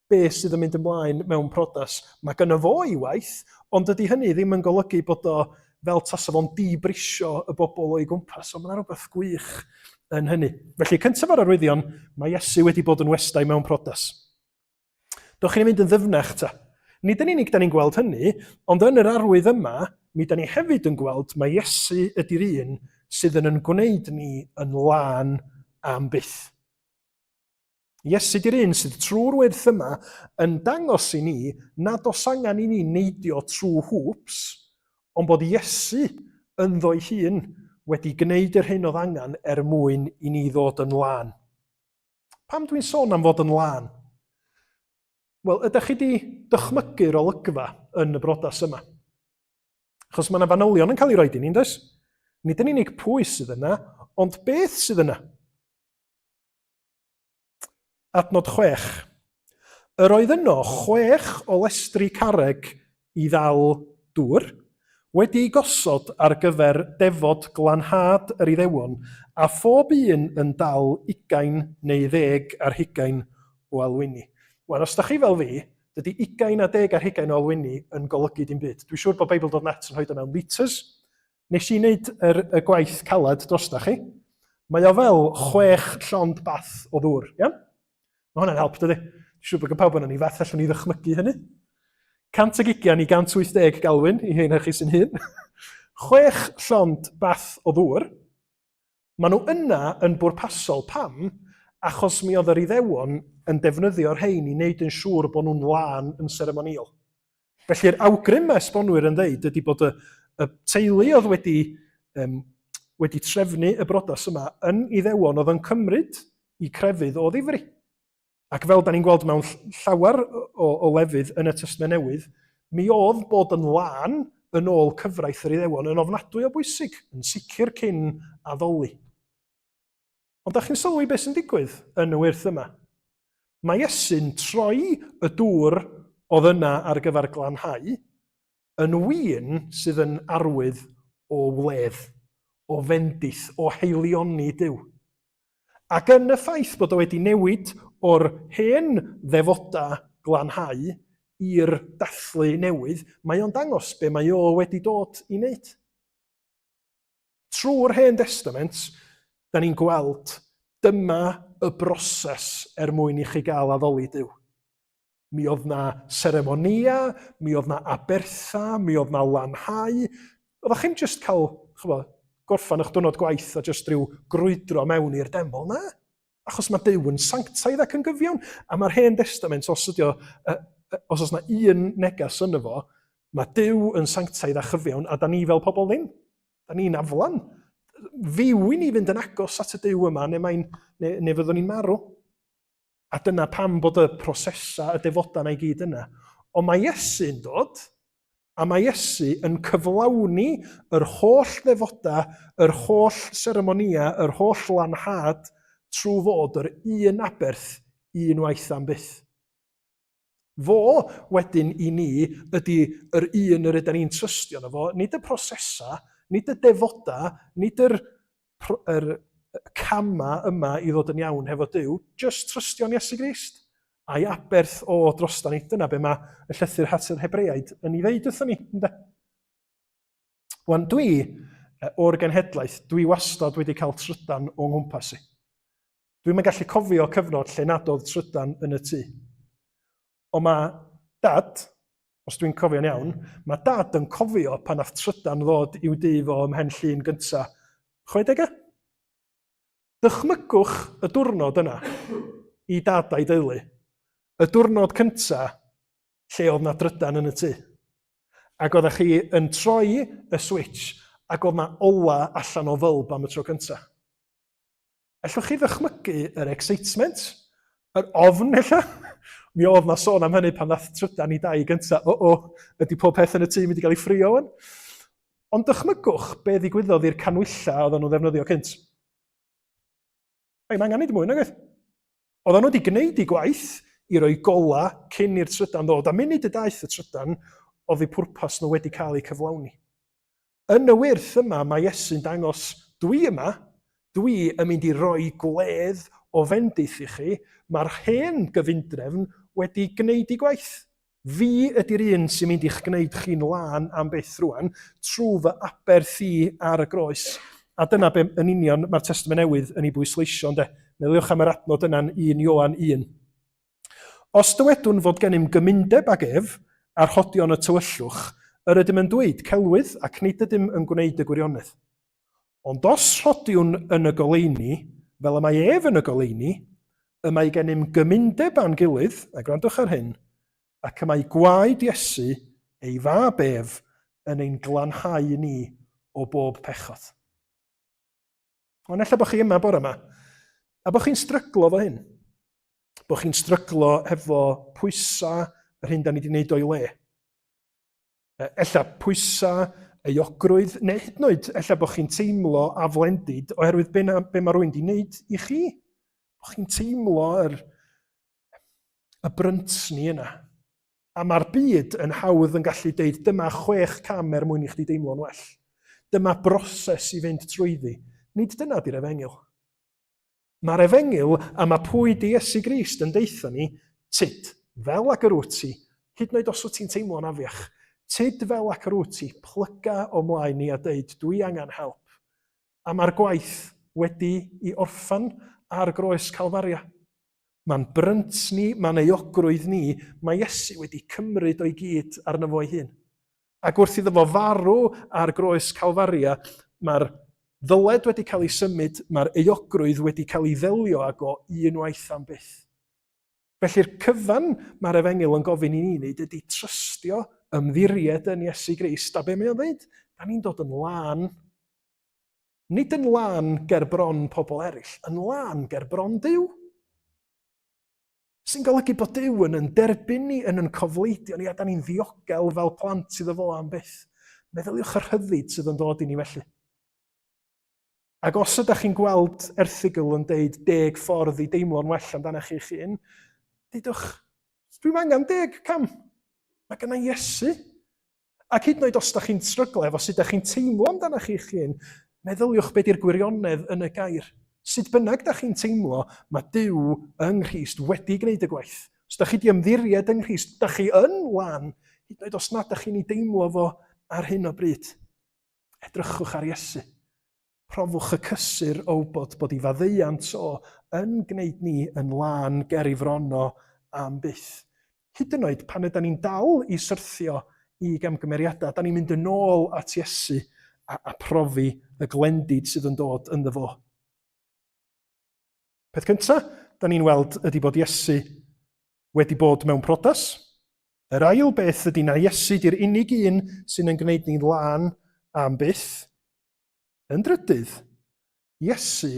be sydd yn mynd ymlaen mewn priodas. Mae gynno fo ei waith, ond dydy hynny ddim yn golygu bod o fel tasa fo'n dibrisio y bobl o'i gwmpas. Ond mae yna rhywbeth gwych yn hynny. Felly, cyntaf o'r arwyddion, mae Iesu wedi bod yn westai mewn priodas. Dewch i ni fynd yn ddyfnach ta. Nid yn unig da ni'n gweld hynny, ond yn yr arwydd yma, mi da ni hefyd yn gweld mae Iesu ydy'r un sydd yn yn gwneud ni yn lân am byth. Iesu ydy'r un sydd trwy'r wyrth yma yn dangos i ni nad oes angen i ni neidio trwy hoops, ond bod Iesu ynddo'i hun wedi gwneud yr hyn oedd angen er mwyn i ni ddod yn lân. Pam dwi'n sôn am fod yn lân? Wel, ydych chi wedi dychmygu'r olygfa yn y brodas yma? Achos mae yna fanylion yn cael ei roed i ni, does? Nid yn unig pwy sydd yna, ond beth sydd yna. Adnod 6. Yr oedd yno chwech o lestri carreg i ddal dŵr, wedi eu gosod ar gyfer defod glanhad yr Iddewon, a phob un yn dal ugain neu ddeg ar hugain o alwyni. Wan, os da chi fel fi, dydy ugain a deg ar hugain o alwyni yn golygu dim byd. Dwi'n siŵr bod Bible.net yn rhoi o mewn litres. Nes i wneud yr, y gwaith caled drosta chi. Mae o fel chwech llond bath o ddŵr, iawn? Mae hwnna'n help, dydy? Dwi'n siŵr bod gen pawb yna ni fath allwn ni ddychmygu hynny. 120 i 180 galwyn i hyn chi sy'n hyn. Chwech llond bath o ddŵr. Maen nhw yna yn bwrpasol. Pam? Achos mi oedd yr Iddewon yn defnyddio'r rhain i wneud yn siŵr bod nhw'n lân yn seremonïol. Felly'r awgrym mae esbonwyr yn ddeud ydy bod y, y teulu oedd wedi, um, wedi trefnu y brodas yma yn Iddewon oedd yn cymryd i crefydd o ddifri. Ac fel da ni'n gweld mewn llawer o, o lefydd yn y Testament Newydd, mi oedd bod yn lân yn ôl cyfraith yr Iddewon yn ofnadwy o bwysig, yn sicr cyn addoli. Ond da chi'n sylwi beth sy'n digwydd yn y wyrth yma? Mae Iesu'n troi y dŵr oedd yna ar gyfer glanhau yn win sydd yn arwydd o wledd, o fendith, o haelioni Duw. Ac yn y ffaith bod o wedi newid o'r hen ddefodau glanhau i'r dathlu newydd, mae o'n dangos be mae o wedi dod i wneud. Trwy'r Hen Destament, da ni'n gweld dyma y broses er mwyn i chi gael addoli Duw. Mi oedd na seremonia, mi oedd na abertha, mi oedd na lanhau. Oeddech chi'n just cael, chybod, gorffan eich diwrnod gwaith a just rhyw grwydro mewn i'r deml, na. Achos mae Duw yn sanctaidd ac yn gyfiawn. A mae'r Hen Destament, os ydy o, os oes na un neges yno fo, mae Duw yn sanctaidd a chyfiawn, a da ni fel pobl ddim. Da ni'n aflan. Fyw i ni fynd yn agos at y Duw yma, neu, mae'n, neu, neu fyddwn ni'n marw. A dyna pam bod y prosesau, y defodau yna i gyd yna. Ond mae Iesu'n dod, A mae Iesu yn cyflawni yr holl ddefodau, yr holl seremonïau, yr holl lanhad trwy fod yr un aberth un waith am byth. Fo, wedyn, i ni, ydy yr un yr ydyn ni'n trystio yno fo, nid y prosesau, nid y defodau, nid yr yr camau yma i ddod yn iawn hefo Duw, just trystio'n Iesu Grist a'i aberth o drosta ni. Dyna be mae y llythyr at yr Hebreaid yn ei ddeud wrthon ni, ynde? Wan, dwi, o'r genhedlaeth, dwi wastad wedi cael trydan o nghwmpas i. Dwi'm yn gallu cofio cyfnod lle nad oedd trydan yn y tŷ. Ond mae dad, os dwi'n cofio'n iawn, mae dad yn cofio pan nath trydan ddod i'w dŷ fo ym Mhen Llŷn gynta, 60au? Dychmygwch y diwrnod yna i dad a'i deulu. Y diwrnod cynta lle oedd na drydan yn y tŷ. Ac oeddech chi yn troi y switch ac oedd na ola allan o fylb am y tro cynta. Ellwch chi ddychmygu yr excitement, yr ofn ella? Mi oedd na sôn am hynny pan ddath trydan i dai gynta. O, o, ydy pob peth yn y tŷ mynd i gael ei ffrio wan? Ond dychmygwch be ddigwyddodd i'r canwylla oedden nhw'n ddefnyddio cynt. Ei, mae angen nid mwy, nag oedd? Oedden nhw wedi gwneud eu gwaith i roi gola cyn i'r trydan ddod, a munud y daeth y trydan, oedd eu pwrpas nhw wedi cael eu cyflawni. Yn y wyrth yma mae Iesu'n dangos, dwi yma, dwi yn mynd i roi gwledd o fendith i chi, mae'r hen gyfundrefn wedi gwneud ei gwaith. Fi ydy'r un sy'n mynd i'ch gwneud chi'n lân am byth rwan, trwy fy aberth i ar y groes. A dyna be yn union mae'r Testament Newydd yn ei bwysleisio, ynde? Meddyliwch am yr adnod yna'n 1 Ioan 1. Os dywedwn fod gennym gymundeb ag ef, a rhodion y tywyllwch, yr ydym yn dweud celwydd ac nid ydym yn gwneud y gwirionedd. Ond os rhodiwn yn y goleuni, fel y mae ef yn y goleuni, y mae gennym gymundeb â'n gilydd, a gwrandwch ar hyn, ac y mae gwaed Iesu, ei fab ef, yn ein glanhau ni o bob pechod. Ond ella bod chi yma bore yma, a bod chi'n stryglo fo hyn. Bod chi'n stryglo hefo pwysau yr hyn da ni wedi gwneud o'i le. Ella pwysau, euogrwydd, neu hyd yn oed ella bod chi'n teimlo aflendid oherwydd be, na, be mae rhywun wedi gwneud i chi. Bod chi'n teimlo yr, y bryntni yna. A mae'r byd yn hawdd yn gallu deud dyma chwech cam er mwyn i chdi deimlo'n well. Dyma broses i fynd trwyddi. Nid dyna di'r efengyl. Mae'r efengyl a mae pwy di Iesu Grist yn deutha ni, tyd, fel ag yr wyt ti, hyd yn oed os wyt ti'n teimlo'n afiach, tyd fel ac yr wyt ti, plyga o mlaen ni a deud dwi angen help. A mae'r gwaith wedi i orffan ar groes Calfaria. Mae'n brynt ni, mae'n euogrwydd ni, mae Iesu wedi cymryd o'i gyd arno fo ei hun. Ac wrth iddo fo farw ar groes Calfaria, mae'r ddyled wedi cael ei symud, mae'r euogrwydd wedi cael ei ddelio ag o unwaith am byth. Felly'r cyfan mae'r efengyl yn gofyn i ni wneud ydy trystio, ymddiried yn Iesu Grist. A be mae o'n dweud? Da ni'n dod yn lân. Nid yn lân ger bron pobl eraill, yn lân ger bron Duw. Sy'n golygu bod Duw yn yn derbyn ni, yn yn cofleidio ni, a da ni'n ddiogel fel plant iddo fo am byth. Meddyliwch yr rhyddid sydd yn dod i ni felly. Ac os ydych chi'n gweld erthygl yn deud deg ffordd i deimlo'n well amdanoch chi'ch hun, dudwch, dwi'n angen deg cam. Mae gynna Iesu. Ac hyd yn oed os ydych chi'n stryglo efo sut ydych chi'n teimlo amdanoch chi'ch hun, meddyliwch be di'r gwirionedd yn y gair. Sut bynnag ydych chi'n teimlo, mae Duw yng Nghrist wedi gwneud y gwaith. Os ydych chi wedi ymddiried yng Nghrist, ydych chi yn lân, hyd yn oed os nad ydych chi'n ei deimlo fo ar hyn o bryd. Edrychwch ar Iesu. Profwch y cysur o wybod bod ei faddeuant o yn gwneud ni yn lân ger ei fron o am byth. Hyd yn oed pan ydan ni'n dal i syrthio i gamgymeriadau, da ni'n mynd yn ôl at Iesu a, a profi y glendid sydd yn dod ynddo fo. Peth cyntaf, da ni'n weld ydy bod Iesu wedi bod mewn prodas. Yr ail beth ydy na Iesu di'r unig un sy'n yn gwneud ni'n lân am byth. Yn drydydd, Iesu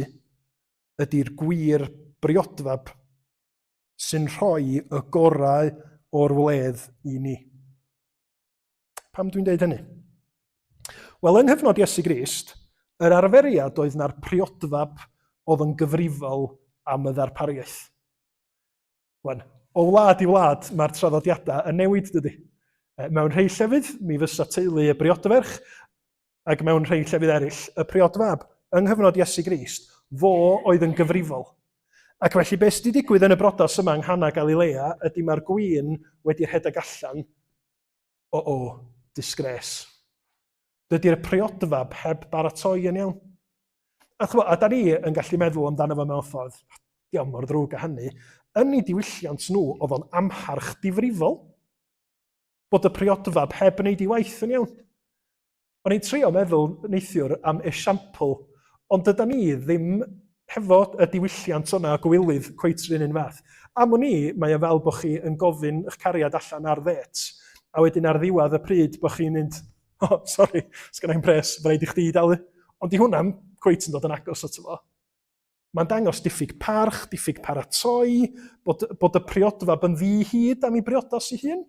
ydy'r gwir briodfab sy'n rhoi y gorau o'r wledd i ni. Pam dwi'n deud hynny? Wel, yng nghyfnod Iesu Grist, yr arferiad oedd na'r priodfab oedd yn gyfrifol am y ddarpariaeth. Wan, o wlad i wlad mae'r traddodiadau yn newid, dydy. Mewn rhai llefydd, mi fysa teulu y briodferch, ac mewn rhai llefydd eraill, y priodfab. Yng nghyfnod Iesu Grist, fo oedd yn gyfrifol. Ac felly beth sydd wedi digwydd yn y brodas yma yng Nghana Galilea ydy mae'r gwin wedi rhedeg allan O o, disgrace. Dydy'r priodfab heb baratoi yn iawn. A, chwa, a da ni yn gallu meddwl amdano fo mewn ffordd. Diolch mor ddrwg â hynny. Yn ei diwylliant nhw, oedd o'n amharch difrifol bod y priodfab heb wneud ei waith yn iawn. O'n i'n trio meddwl neithiwr am esiampl, ond dyda ni ddim hefo y diwylliant yna o gywilydd cweit yr un un fath. Am wn i, mae o fel bod chi yn gofyn eich cariad allan ar ddêt, a wedyn ar ddiwedd y pryd bod chi'n mynd, o, oh, sori, sgynna i'm pres, fe raid i chdi dalu. Ond di hwnna'n cweit yn dod yn agos ato fo. Mae'n dangos diffyg parch, diffyg paratoi, bod, bod y priodfab yn ddi-hid am ei briodas ei hun.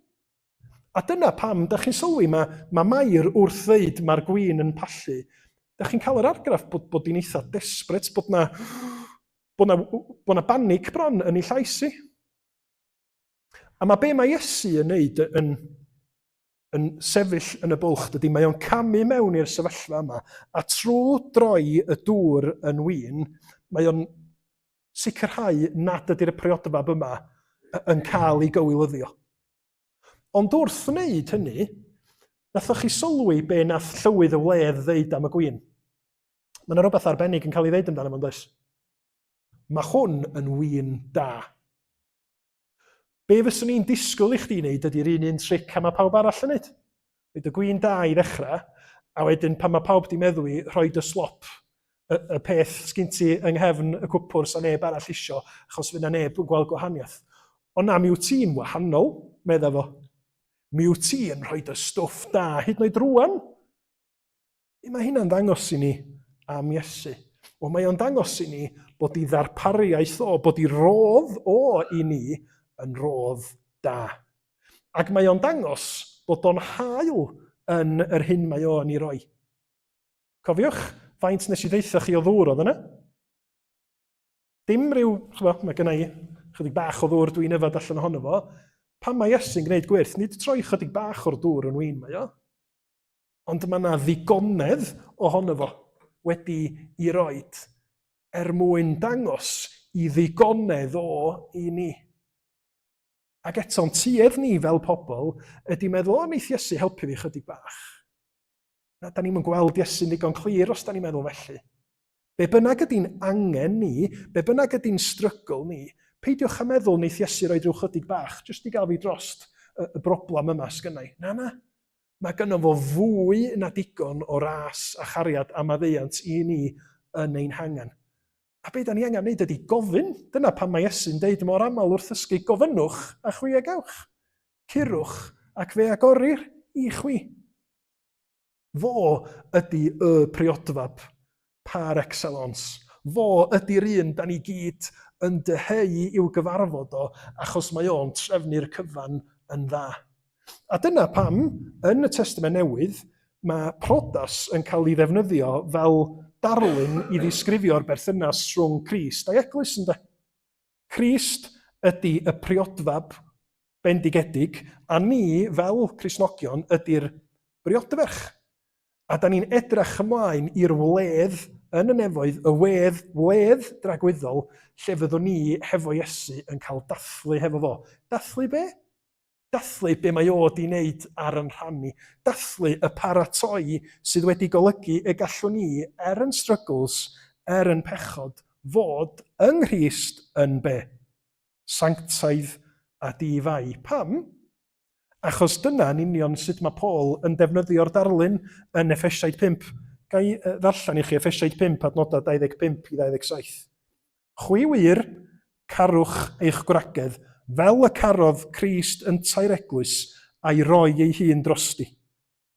A dyna pam, da chi'n sylwi, mae, mae Mair wrth ddeud mae'r gwin yn pallu, da chi'n cael yr argraff bod, bod hi'n eitha desperate, bod na, bod na, bod na banic bron yn ei llais i. A mae be mae Iesu yn neud yn, yn sefyll yn y bwlch, dydy, mae o'n camu mewn i'r sefyllfa yma, a trwy droi y dŵr yn win, mae o'n sicrhau nad ydy'r priodfab yma yn cael ei gywilyddio. Ond wrth wneud hynny, nathoch chi sylwi be nath llywydd y wledd ddeud am y gwin? Mae yna rhywbeth arbennig yn cael ei ddeud amdano fo'n does? Mae hwn yn win da. Be fyswn i'n disgwyl i chdi wneud ydy'r un un tric a mae pawb arall yn wneud. Rhaid y gwin da i ddechrau, a wedyn pan mae pawb di meddwi, rhoi y slop, y, y peth sgyn ti yng nghefn y cwpwr sa neb arall isio, achos fydd na neb yn gweld gwahaniaeth. Ond na, mi wyt ti'n wahanol, medda fo. Mi wyt ti'n rhoi y stwff da, hyd yn oed rwan. Be mae hynna'n ddangos i ni am Iesu? Wel, mae o'n dangos i ni bod i ddarpariaeth o, bod i rodd o i ni yn rodd da. Ac mae o'n dangos bod o'n hael yn yr hyn mae o'n ei roi. Cofiwch, faint nes i ddeitha chi o ddŵr oedd yna? Dim rhyw, ch'mo', mae gynna i chydig bach o ddŵr dwi'n yfed allan ohono fo. Pan mae Iesu'n gwneud gwyrth, nid troi chydig bach o'r dŵr yn win mae o, ond mae yna ddigonedd ohono fo wedi i roed er mwyn dangos i ddigonedd o i ni. Ac eto'n tuedd ni fel pobl ydy meddwl, o, neith Iesu helpu fi chydig bach. Na, da ni'n gweld Iesu'n ddigon clir os da ni'n meddwl felly. Be bynnag ydy'n angen ni, be bynnag ydy'n strygl ni, peidiwch â meddwl neith Iesu roi rhyw chydig bach, jyst i gael fi drost y, y broblem yma sgynnai. Na, na. Mae gynno fo fwy na digon o ras a chariad a maddeuant i ni yn ein hangen. A be da ni angen wneud ydy gofyn. Dyna pam mae Iesu'n deud mor aml wrth ddysgu, gofynnwch a chwi a gewch. Curwch ac fe agorir i chwi. Fo ydy y priodfab par excellence. Fo ydy'r un da ni gyd yn dyheu i'w gyfarfod o achos mae o'n trefnu'r cyfan yn dda. A dyna pam, yn y Testament Newydd, mae prodas yn cael ei ddefnyddio fel darlun i ddisgrifio'r berthynas rhwng Crist a'i eglwys, ynde? Crist ydy y priodfab bendigedig, a ni, fel Cristnogion, ydy'r briodferch. A da ni'n edrach ymlaen i'r wledd yn y nefoedd, y wedd, wledd dragwyddol, lle fyddwn ni hefo Iesu yn cael dathlu hefo fo. Dathlu be? Dathlu be mae o 'di wneud ar yn rhan ni. Dathlu y paratoi sydd wedi golygu y gallwn ni, er yn struggles, er yn pechod, fod yng Nghrist yn be? Sanctaidd a di-fai. Pam? Achos dyna yn union sut mae Paul yn defnyddio'r darlun yn Effesiaid 5. Ga i ddarllen i chi Effesiaid 5 adnodau 25 i 27. Chwi wir, carwch eich gwragedd, fel y carodd Crist yntau'r eglwys a'i roi ei hun drosti,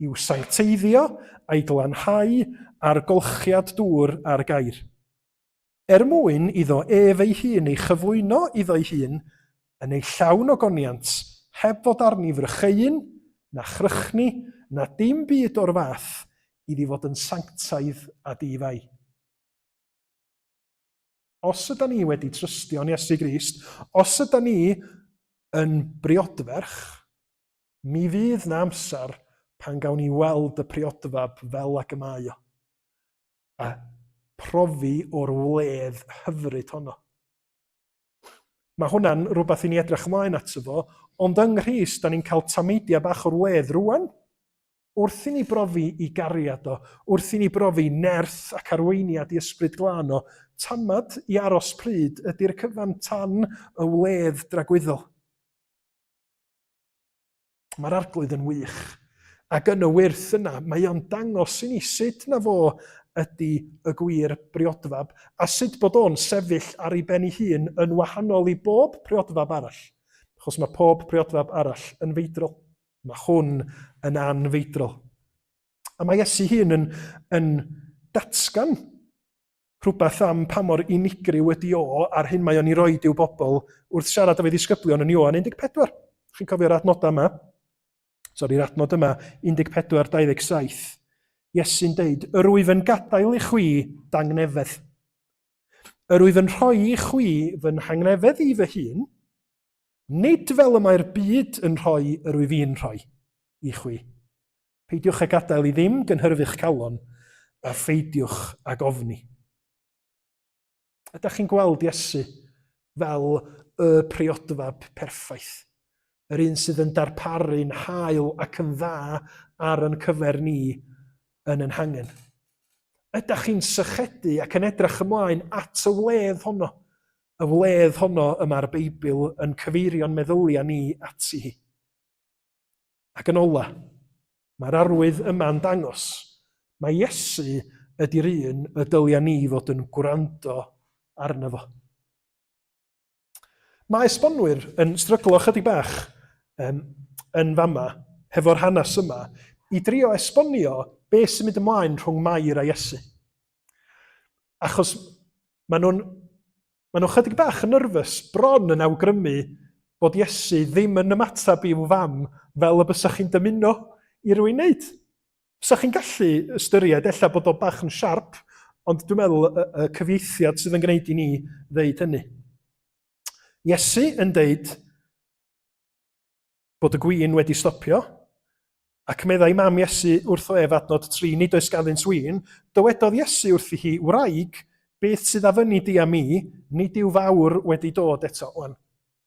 i'w sancteiddio a'i glanhau â'r golchiad dŵr a'r gair. Er mwyn iddo ef ei hun ei chyflwyno iddo'i hun yn ei llawn ogoniant, heb fod arni frycheuyn, na chrychni, na dim byd o'r fath, iddi fod yn sanctaidd a di-fai. Os yda ni wedi trystio'n Iesu Grist, os yda ni yn briodferch, mi fydd na amser pan gawn ni weld y priodfab fel ag y mae o, a profi o'r wledd hyfryd honno. Mae hwnna'n rhywbeth i ni edrych ymlaen ato fo, ond yng Nghrist, da ni'n cael tameidiau bach o'r wledd rwan. Wrth i ni brofi i gariad o, wrth i ni brofi nerth ac arweiniad i Ysbryd Glân o, tamad i aros pryd ydy'r cyfan tan y wledd dragwyddol. Mae'r Arglwydd yn wych. Ac yn y wyrth yna, mae o'n dangos i ni sut na fo ydy y gwir briodfab, a sut bod o'n sefyll ar ei ben ei hun yn wahanol i bob priodfab arall, achos mae pob priodfab arall yn feidrol. Mae hwn yn anfeidrol. A mae Iesu hun yn, yn datgan rhywbeth am pa mor unigryw ydi o a'r hyn mae o'n ei roed i'w bobl wrth siarad efo'i ddisgyblion yn Ioan 14. Chi'n cofio'r adnodau yma? Sori'r adnod yma, 14, 27. Iesu'n deud, yr wyf yn gadael i chwi dangnefedd. Yr wyf yn rhoi i chwi fy nhangnefedd i fy hun, nid fel y mae'r byd yn rhoi yr wyf i'n rhoi i chwi. Peidiwch â gadael i ddim gynhyrfu'ch calon, a pheidiwch ag ofni. Ydych chi'n gweld Iesu fel y priodfab perffaith? Yr un sydd yn darparu'n hael ac yn dda ar yn cyfer ni yn yn hangen. Ydych chi'n sychedu ac yn edrych ymlaen at y wledd honno? Y wledd honno y mae'r Beibl yn cyfeirio'n meddyliau ni ati hi. Ac yn ola, mae'r arwydd yma'n dangos mai Iesu ydy'r un y dylia ni fod yn gwrando arno fo. Mae esbonwyr yn stryglo chydig bach um, yn fama hefo'r hanes yma i drio esbonio beth sy'n mynd ymlaen rhwng Mair a Iesu. Achos maen nhw'n Maen nhw chydig bach yn nyrfys, bron yn awgrymu bod Iesu ddim yn ymateb i'w fam fel y bysach chi'n dymuno i rywun wneud. Bysach chi'n gallu ystyried ella bod o bach yn siarp, ond dwi'n meddwl y, y cyfieithiad sydd yn gwneud i ni ddeud hynny. Iesu yn deud, bod y gwin wedi stopio, ac meddai mam Iesu wrtho ef adnod 3, nid oes ganddynt win, dywedodd Iesu wrthi hi, wraig, beth sydd a fyny di a mi, nid yw fawr wedi dod eto. Wan,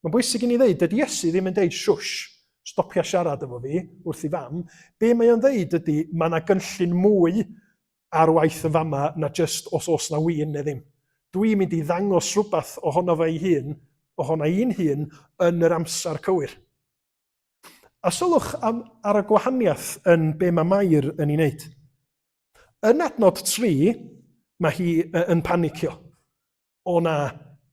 mae'n bwysig i ni ddeud, dydy Iesu ddim yn deud shush, stopia siarad efo fi, wrth i fam. Be mae o'n ddeud ydy, mae yna gynllun mwy ar waith yn fama na jyst os oes na win neu ddim. Dwi'n mynd i ddangos rhywbeth ohono fe ei hun, ohona i'n hun, yn yr amser cywir. A sylwch am, ar y gwahaniaeth yn be mae Mair yn ei wneud. Yn adnod 3, mae hi yn panicio. O na,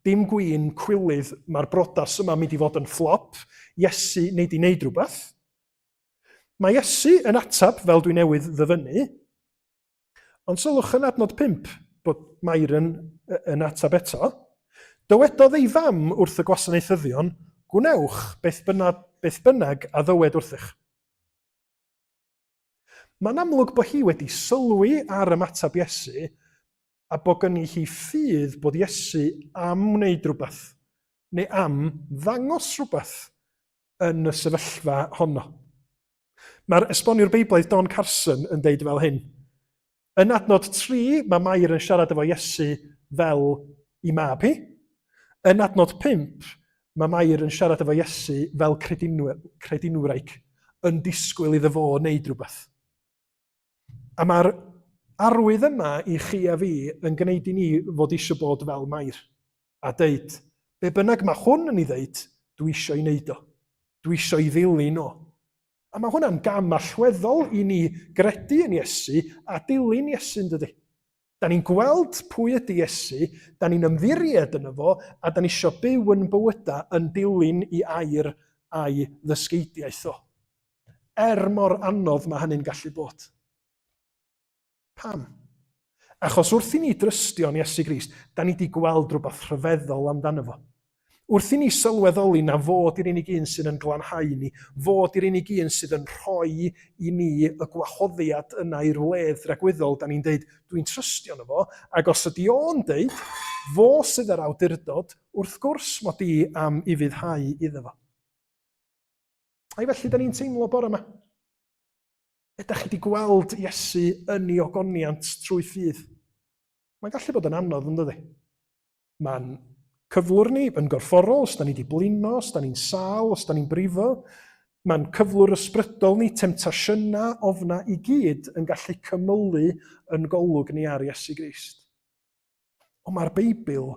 dim gwin, cwilydd, mae'r brodas yma mynd i fod yn fflop, Iesu wneud i wneud rhywbeth. Mae Iesu yn ateb, fel dwi newydd ddyfynnu, ond sylwch yn adnod 5 bod Mair yn, yn ateb eto. Dywedodd ei fam wrth y gwasanaethyddion, gwnewch beth bynnag, beth bynnag a ddywed wrthych. Mae'n amlwg bod hi wedi sylwi ar ymateb Iesu a bod gynni hi ffydd bod Iesu am wneud rhywbeth neu am ddangos rhywbeth yn y sefyllfa honno. Mae'r esboniwr Beiblaidd Don Carson yn deud fel hyn. Yn adnod 3, mae Mair yn siarad efo Iesu fel i mab hi. Yn adnod 5, mae Mair yn siarad efo Iesu fel credinwraig, yn disgwyl iddo fo wneud rhywbeth. A mae'r arwydd yma i chi a fi yn gwneud i ni fod eisiau bod fel Mair a deud, be bynnag mae hwn yn ei ddeud, dwi eisiau ei wneud o. Dwi eisiau ei ddilyn o. A mae hwnna'n gam allweddol i ni gredu yn Iesu a dilyn Iesu, yn dydy? Da ni'n gweld pwy ydy Iesu, da ni'n ymddiried yno fo, a da ni eisiau byw yn bywydau yn dilyn i air a'i ddysgeidiaeth o. Er mor anodd mae hynny'n gallu bod. Pam? Achos wrth i ni drystio yn Iesu Grist, da ni wedi gweld rhywbeth rhyfeddol amdano fo. Wrth i ni sylweddoli na fod i'r unig un sydd yn glanhau ni, fod i'r unig un sydd yn rhoi i ni y gwahoddiad yna i'r wledd dragwyddol, da ni'n deud, dwi'n trystio yno fo, ac os ydy o'n deud, fo sydd yr awdurdod, wrth gwrs mod i am ufuddhau iddo fo. Ai felly da ni'n teimlo bore yma? Ydych chi wedi gweld Iesu yn ei ogoniant trwy ffydd? Mae'n gallu bod yn anodd, yn dydy? Mae'n cyflwr ni yn gorfforol, os da ni wedi blino, os da ni'n sâl, os da ni'n brifo. Mae'n cyflwr ysbrydol ni, temtasiynau, ofna i gyd yn gallu cymylu yn golwg ni ar Iesu Grist. Ond mae'r Beibl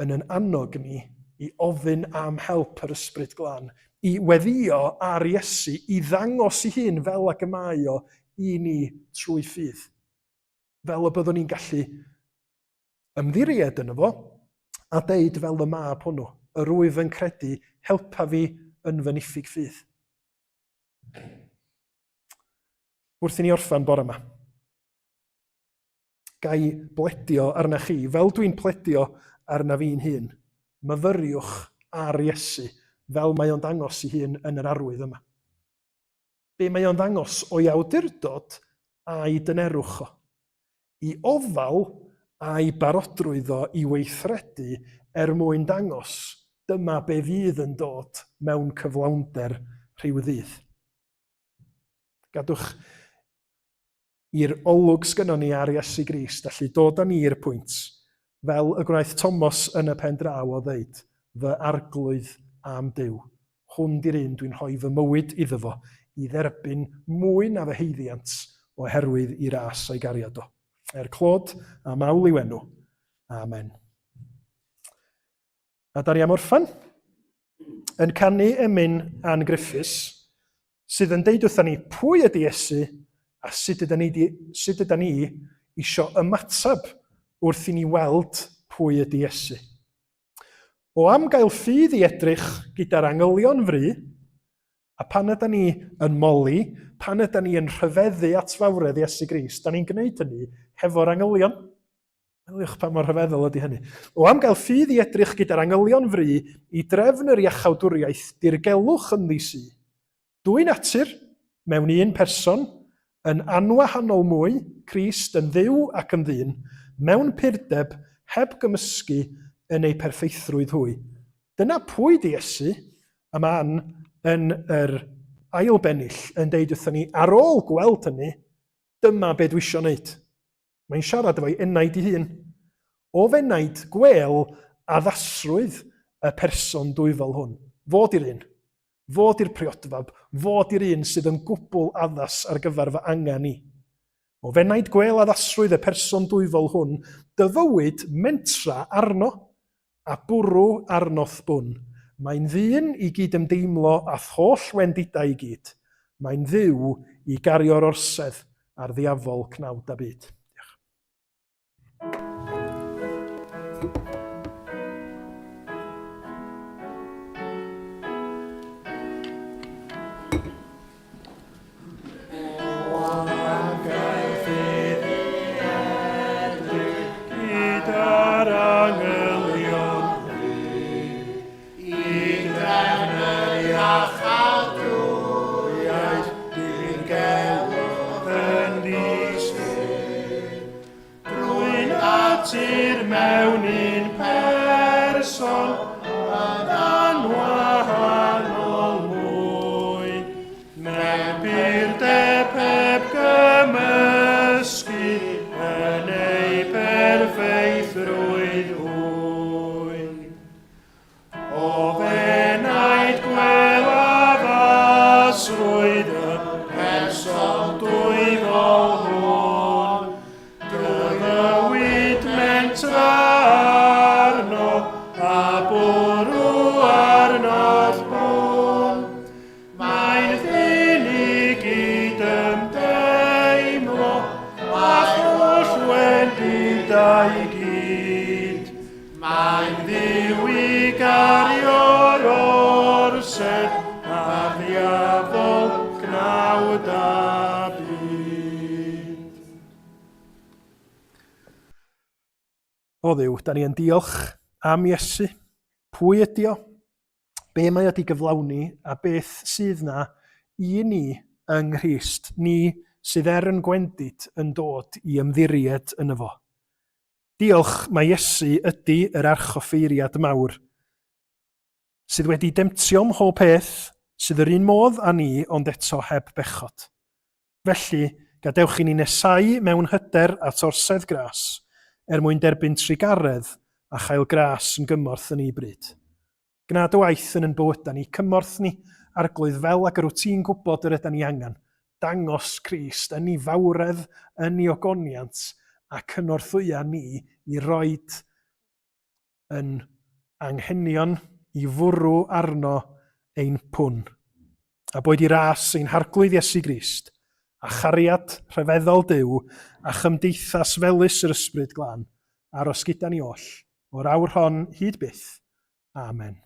yn yn annog ni i ofyn am help yr Ysbryd Glân, i weddio ar Iesu, i ddangos i hun fel ag y mae o i ni trwy ffydd. Fel y byddwn ni'n gallu ymddiried yno fo a deud fel y mab hwnnw, yr wyf yn credu, helpa fi yn fy niffyg ffydd. Wrth i ni orffen bore yma, gai bledio arna chi, fel dwi'n pledio arna fi'n hun, myfyriwch ar Iesu fel mae o'n dangos i hun yn yr arwydd yma. Be mae o'n ddangos o'i awdurdod a'i dynerwch o, i ofal a'i barodrwydd o i weithredu er mwyn dangos dyma be fydd yn dod mewn cyflawnder rhyw ddydd. Gadwch i'r olwg sgynnon ni ar Iesu Grist allu dod â ni i'r pwynt, fel y gwnaeth Tomos yn y pen draw o ddeud, Fy Arglwydd a'm Duw, hwn di'r un dwi'n rhoi fy mywyd iddo fo, i dderbyn mwy na fy haeddiant oherwydd i ras a'i gariad o. Er clod a mawl i'w enw. Amen. A da ni am orffen yn canu emyn Ann Griffiths, sydd yn deud wrthon ni pwy ydy Iesu a sut ydy ni, di, sut ydy ni isio ymateb wrth i ni weld pwy ydy Iesu. O am gael ffydd i edrych gyda'r angylion fry, a pan ydy ni yn moli, pan ydy ni yn rhyfeddu at fawredd Iesu Grist, da ni'n gwneud hynny hefo'r angylion. Meddyliwch pa mor rhyfeddol ydy hynny. O am gael ffydd i edrych gyda'r angylion fry i drefn yr iachawdwriaeth dirgelwch ynddi sy. Dwy natur, mewn un person, yn anwahanol mwy, Crist yn Dduw ac yn ddyn, mewn purdeb, heb gymysgu yn eu perffeithrwydd hwy. Dyna pwy 'di Iesu, a mae Ann yn yr ail bennill yn deud wrthon ni, ar ôl gweld hynny, dyma be dwi isio wneud. Mae'n siarad efo'i enaid ei hun. O f'enaid, gwêl addasrwydd y person dwyfol hwn. Fo 'di'r un. Fo 'di'r priodfab. Fo 'di'r un sydd yn gwbl addas ar gyfer fy angen i. O f'enaid, gwêl addasrwydd y person dwyfol hwn, dy fywyd, mentra arno, a bwrw arno'th bwn. Mae'n ddyn i gyd-ymdeimlo â'th holl wendidau i gyd. Mae'n Dduw i gario'r orsedd ar ddiafol cnawd a byd. Diolch. Drwy natur mewn un person yn anwahanol mwy, mewn purdeb heb gymysgu yn ei perffeithrwydd hwy. O f'enaid gwel addasrwydd y person dwyfol hwn, dy fywyd mentra arno a bwrw arno'r bwn. Mae'n ddyn i gyd-ymdeimlo â'th holl wendidau i gyd. Mae'n ddiw i gario'r orsedd a ddiafol gnawd a byd. O Dduw, da ni yn diolch am Iesu. Pwy ydi o? Be mae o di gyflawni a beth sydd na i ni yng Nghrist, ni sydd er yn gwendid yn dod i ymddiried yno fo. Diolch mai Iesu ydy yr Archoffeiriad Mawr, sydd wedi demtio mhob peth, sydd yr un modd â ni ond eto heb bechod. Felly, gadewch i ni nesáu mewn hyder at orsedd gras, er mwyn derbyn trugaredd a chael gras yn gymorth yn ei bryd. Gwna dy waith yn yn bywydau ni, cymorth ni Arglwydd, fel ag yr wyt ti'n gwybod yr ydan ni angen. Dangos Crist yn ei fawredd, yn ei ogoniant, a cynorthwya ni i roed yn anghenion i fwrw arno ein pwn. A boed i ras ein Harglwydd Iesu Grist, a chariad rhyfeddol Duw, a chymdeithas felys yr Ysbryd Glân, aros gyda ni oll, o'r awr hon hyd byth. Amen.